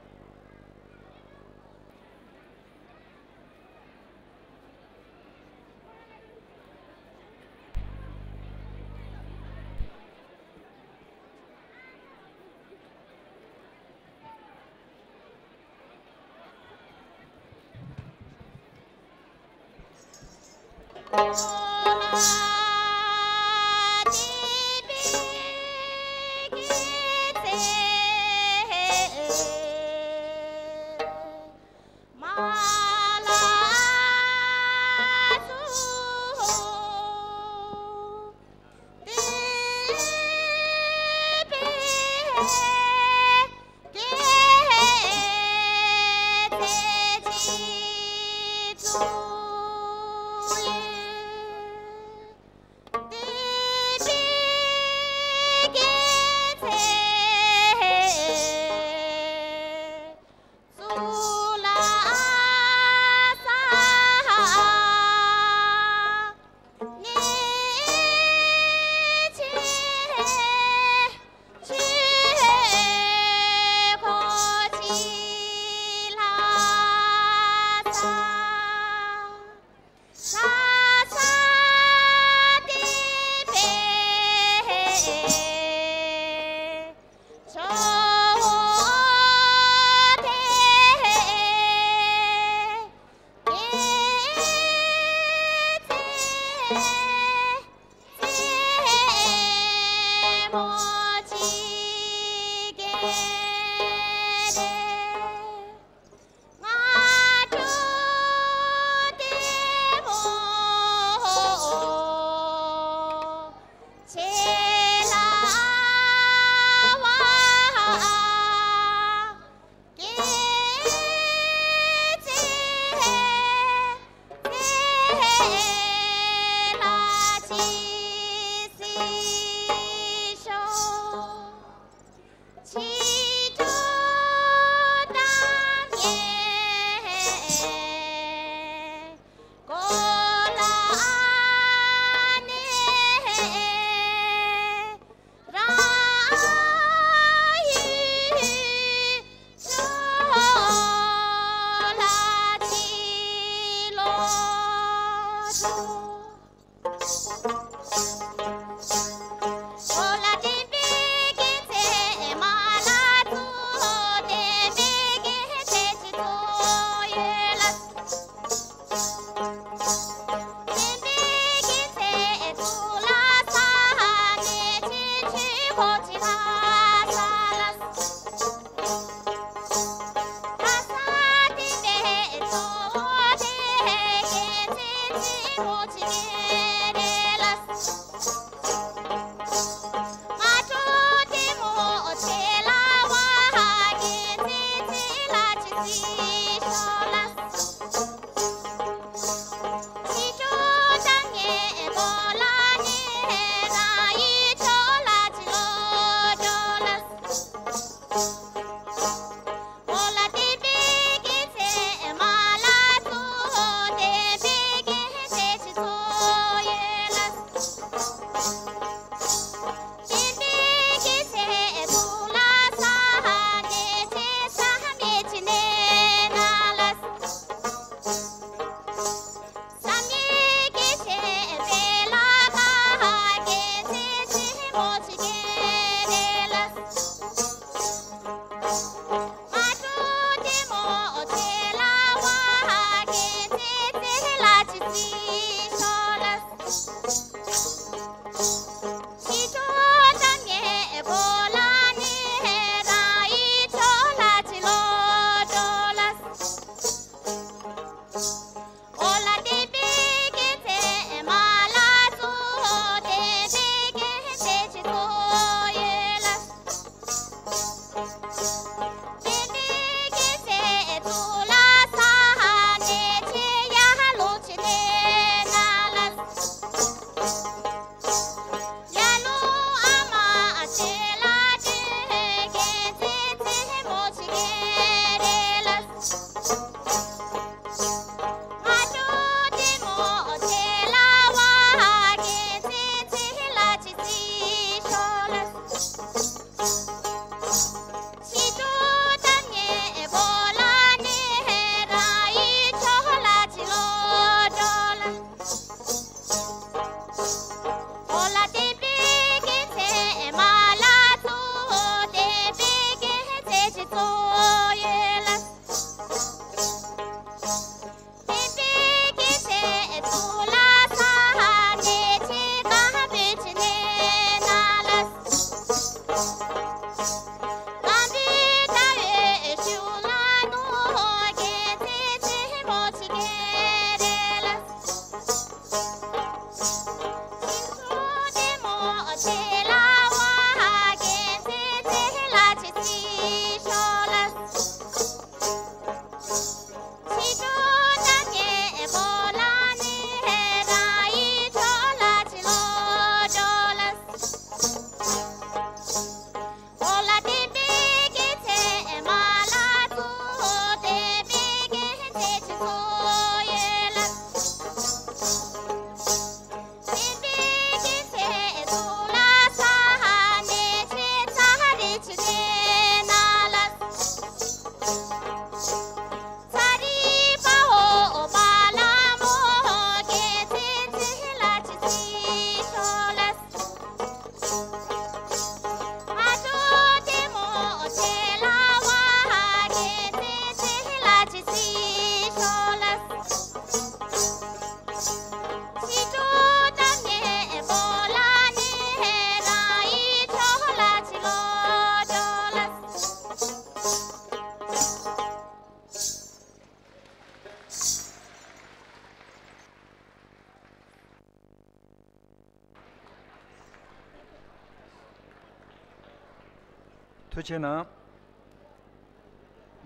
ཐུགས་རྗེ་གནང་།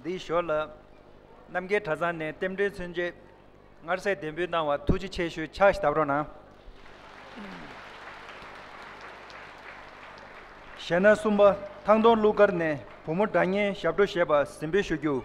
འདིའི་ཞོར་ལ། རྣམ་རྒྱལ་གྲྭ་ཚང་ནས་རྟེན་འབྲེལ་མཚོན་བྱེད། མངར་ཟས་འདེགས་འབུལ་གནང་བར་ཐུགས་རྗེ་ཆེ་ཞུ། ཕྱག་ཞིག་བརྡབ་རོགས་གནང་། གཞས་སྣ་གསུམ་པ། ཐང་སྟོང་གླུ་གར་ནས་བུ་མོ་སྒྲ་སྙན་ཞབས་བྲོ་ཞེས་པ་གཟིགས་འབུལ་ཞུ་རྒྱུ།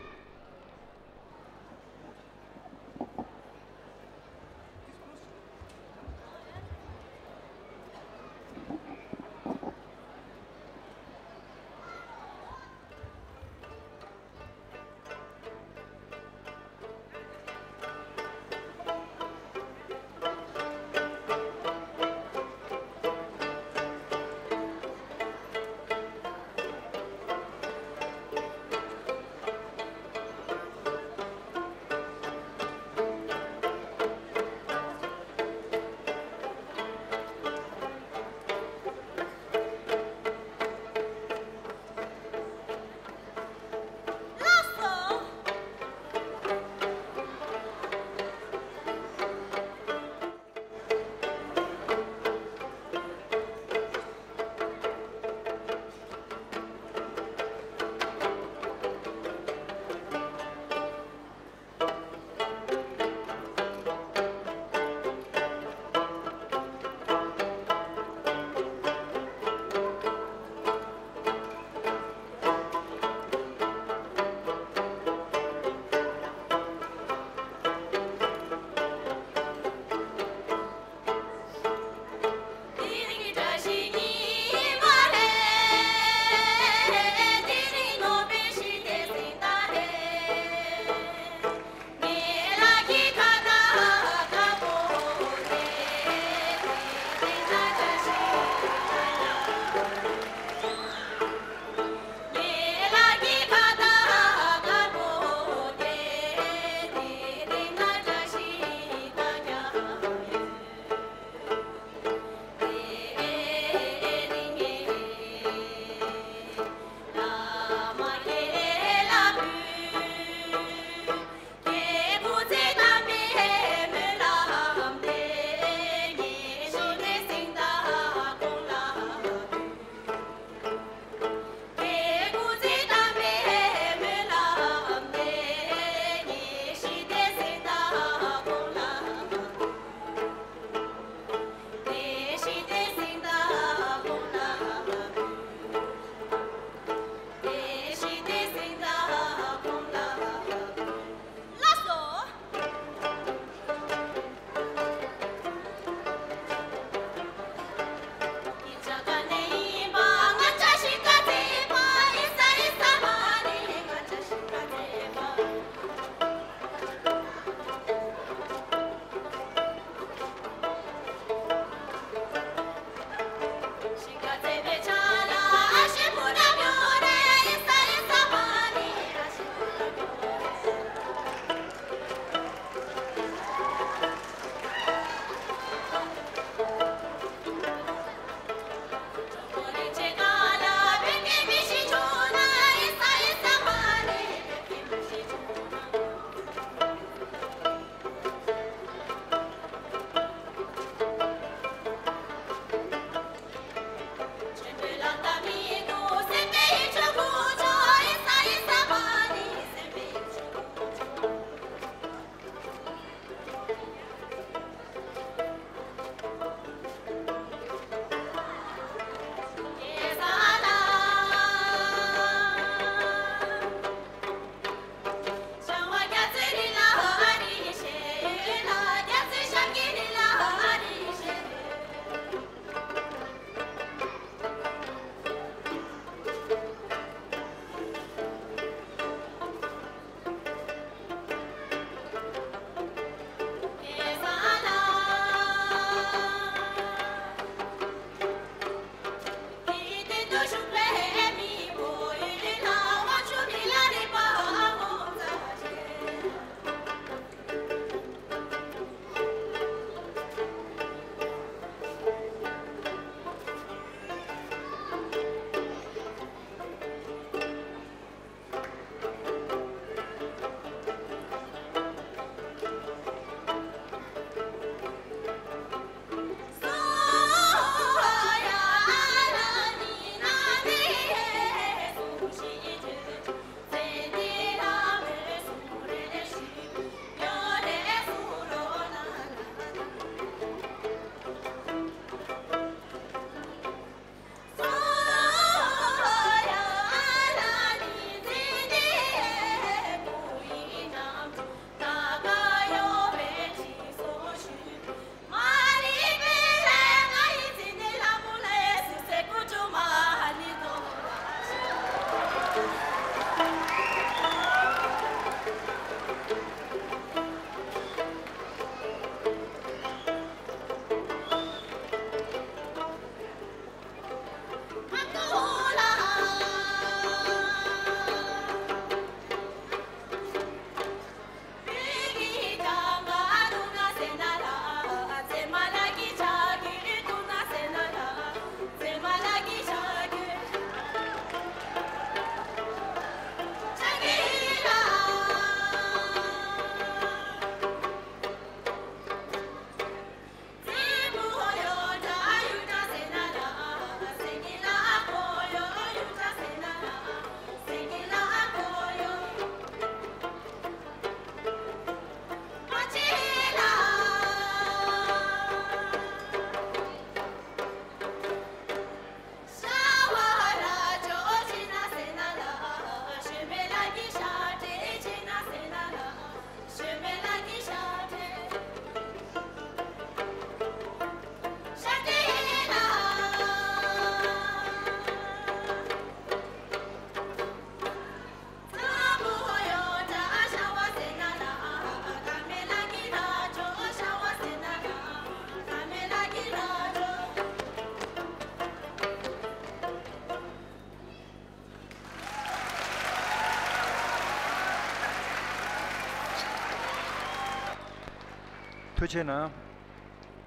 ཐུགས་རྗེ་གནང་།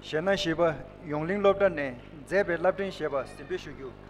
གཞས་སྣ་བཞི་པ་ཡོངས་གླིང་སློབ་གྲྭ་ནས་མཛད་པའི་རླབས་ཕྲེང་ཞེས་པ་གཟིམ་འཇག་ཞུ་རྒྱུ།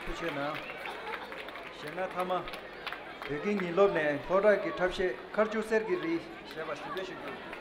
ཐུགས་རྗེ་གནང་། གཞས་སྣ་མཐའ་མ། བོད་ཀྱི་ཉིན་སློབ་ནས་ལྷོ་བྲག་གི་འཁྲབ་གཞས་མཁར་ཆུ་གསེར་གྱི་རི་ཞེས་པ་གཟིགས་འབུལ་ཞུ་རྒྱུ།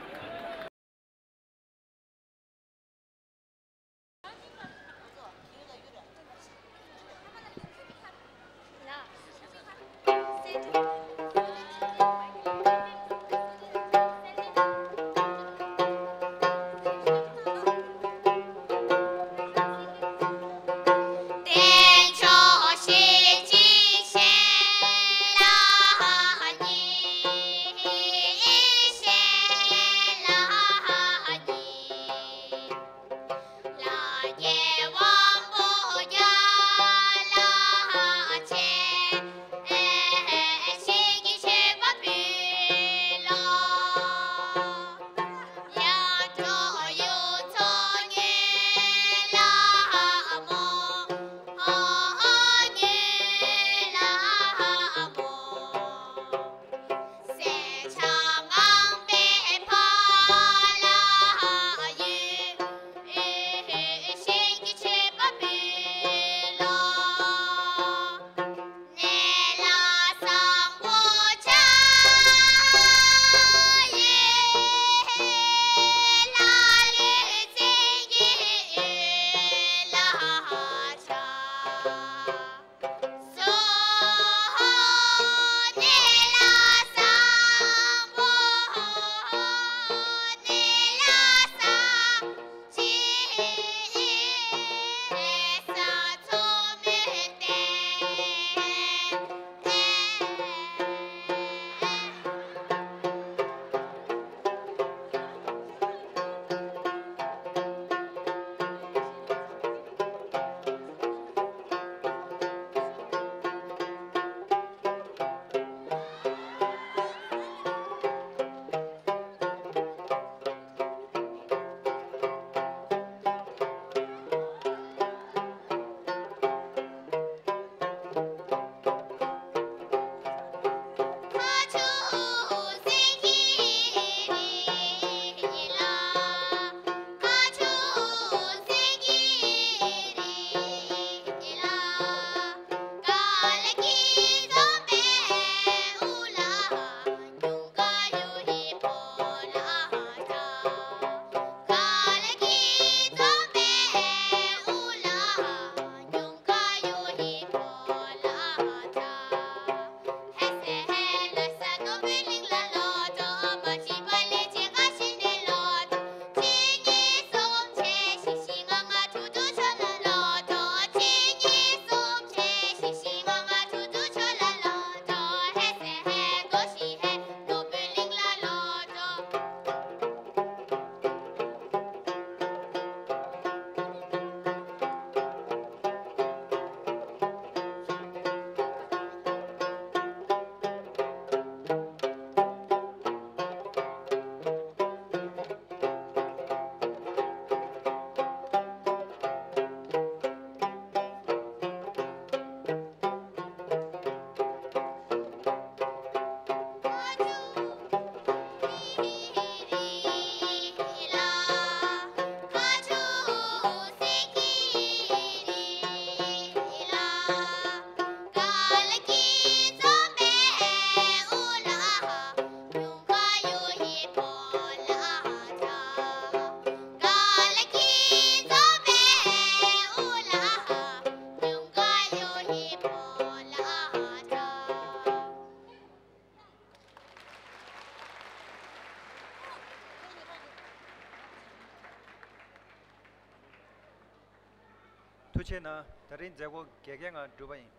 ཆེ་ན་ད་རིང་མཛད་སྒོ་རྒྱལ་ཁའི་ངང་གྲུབ་པ་ཡིན།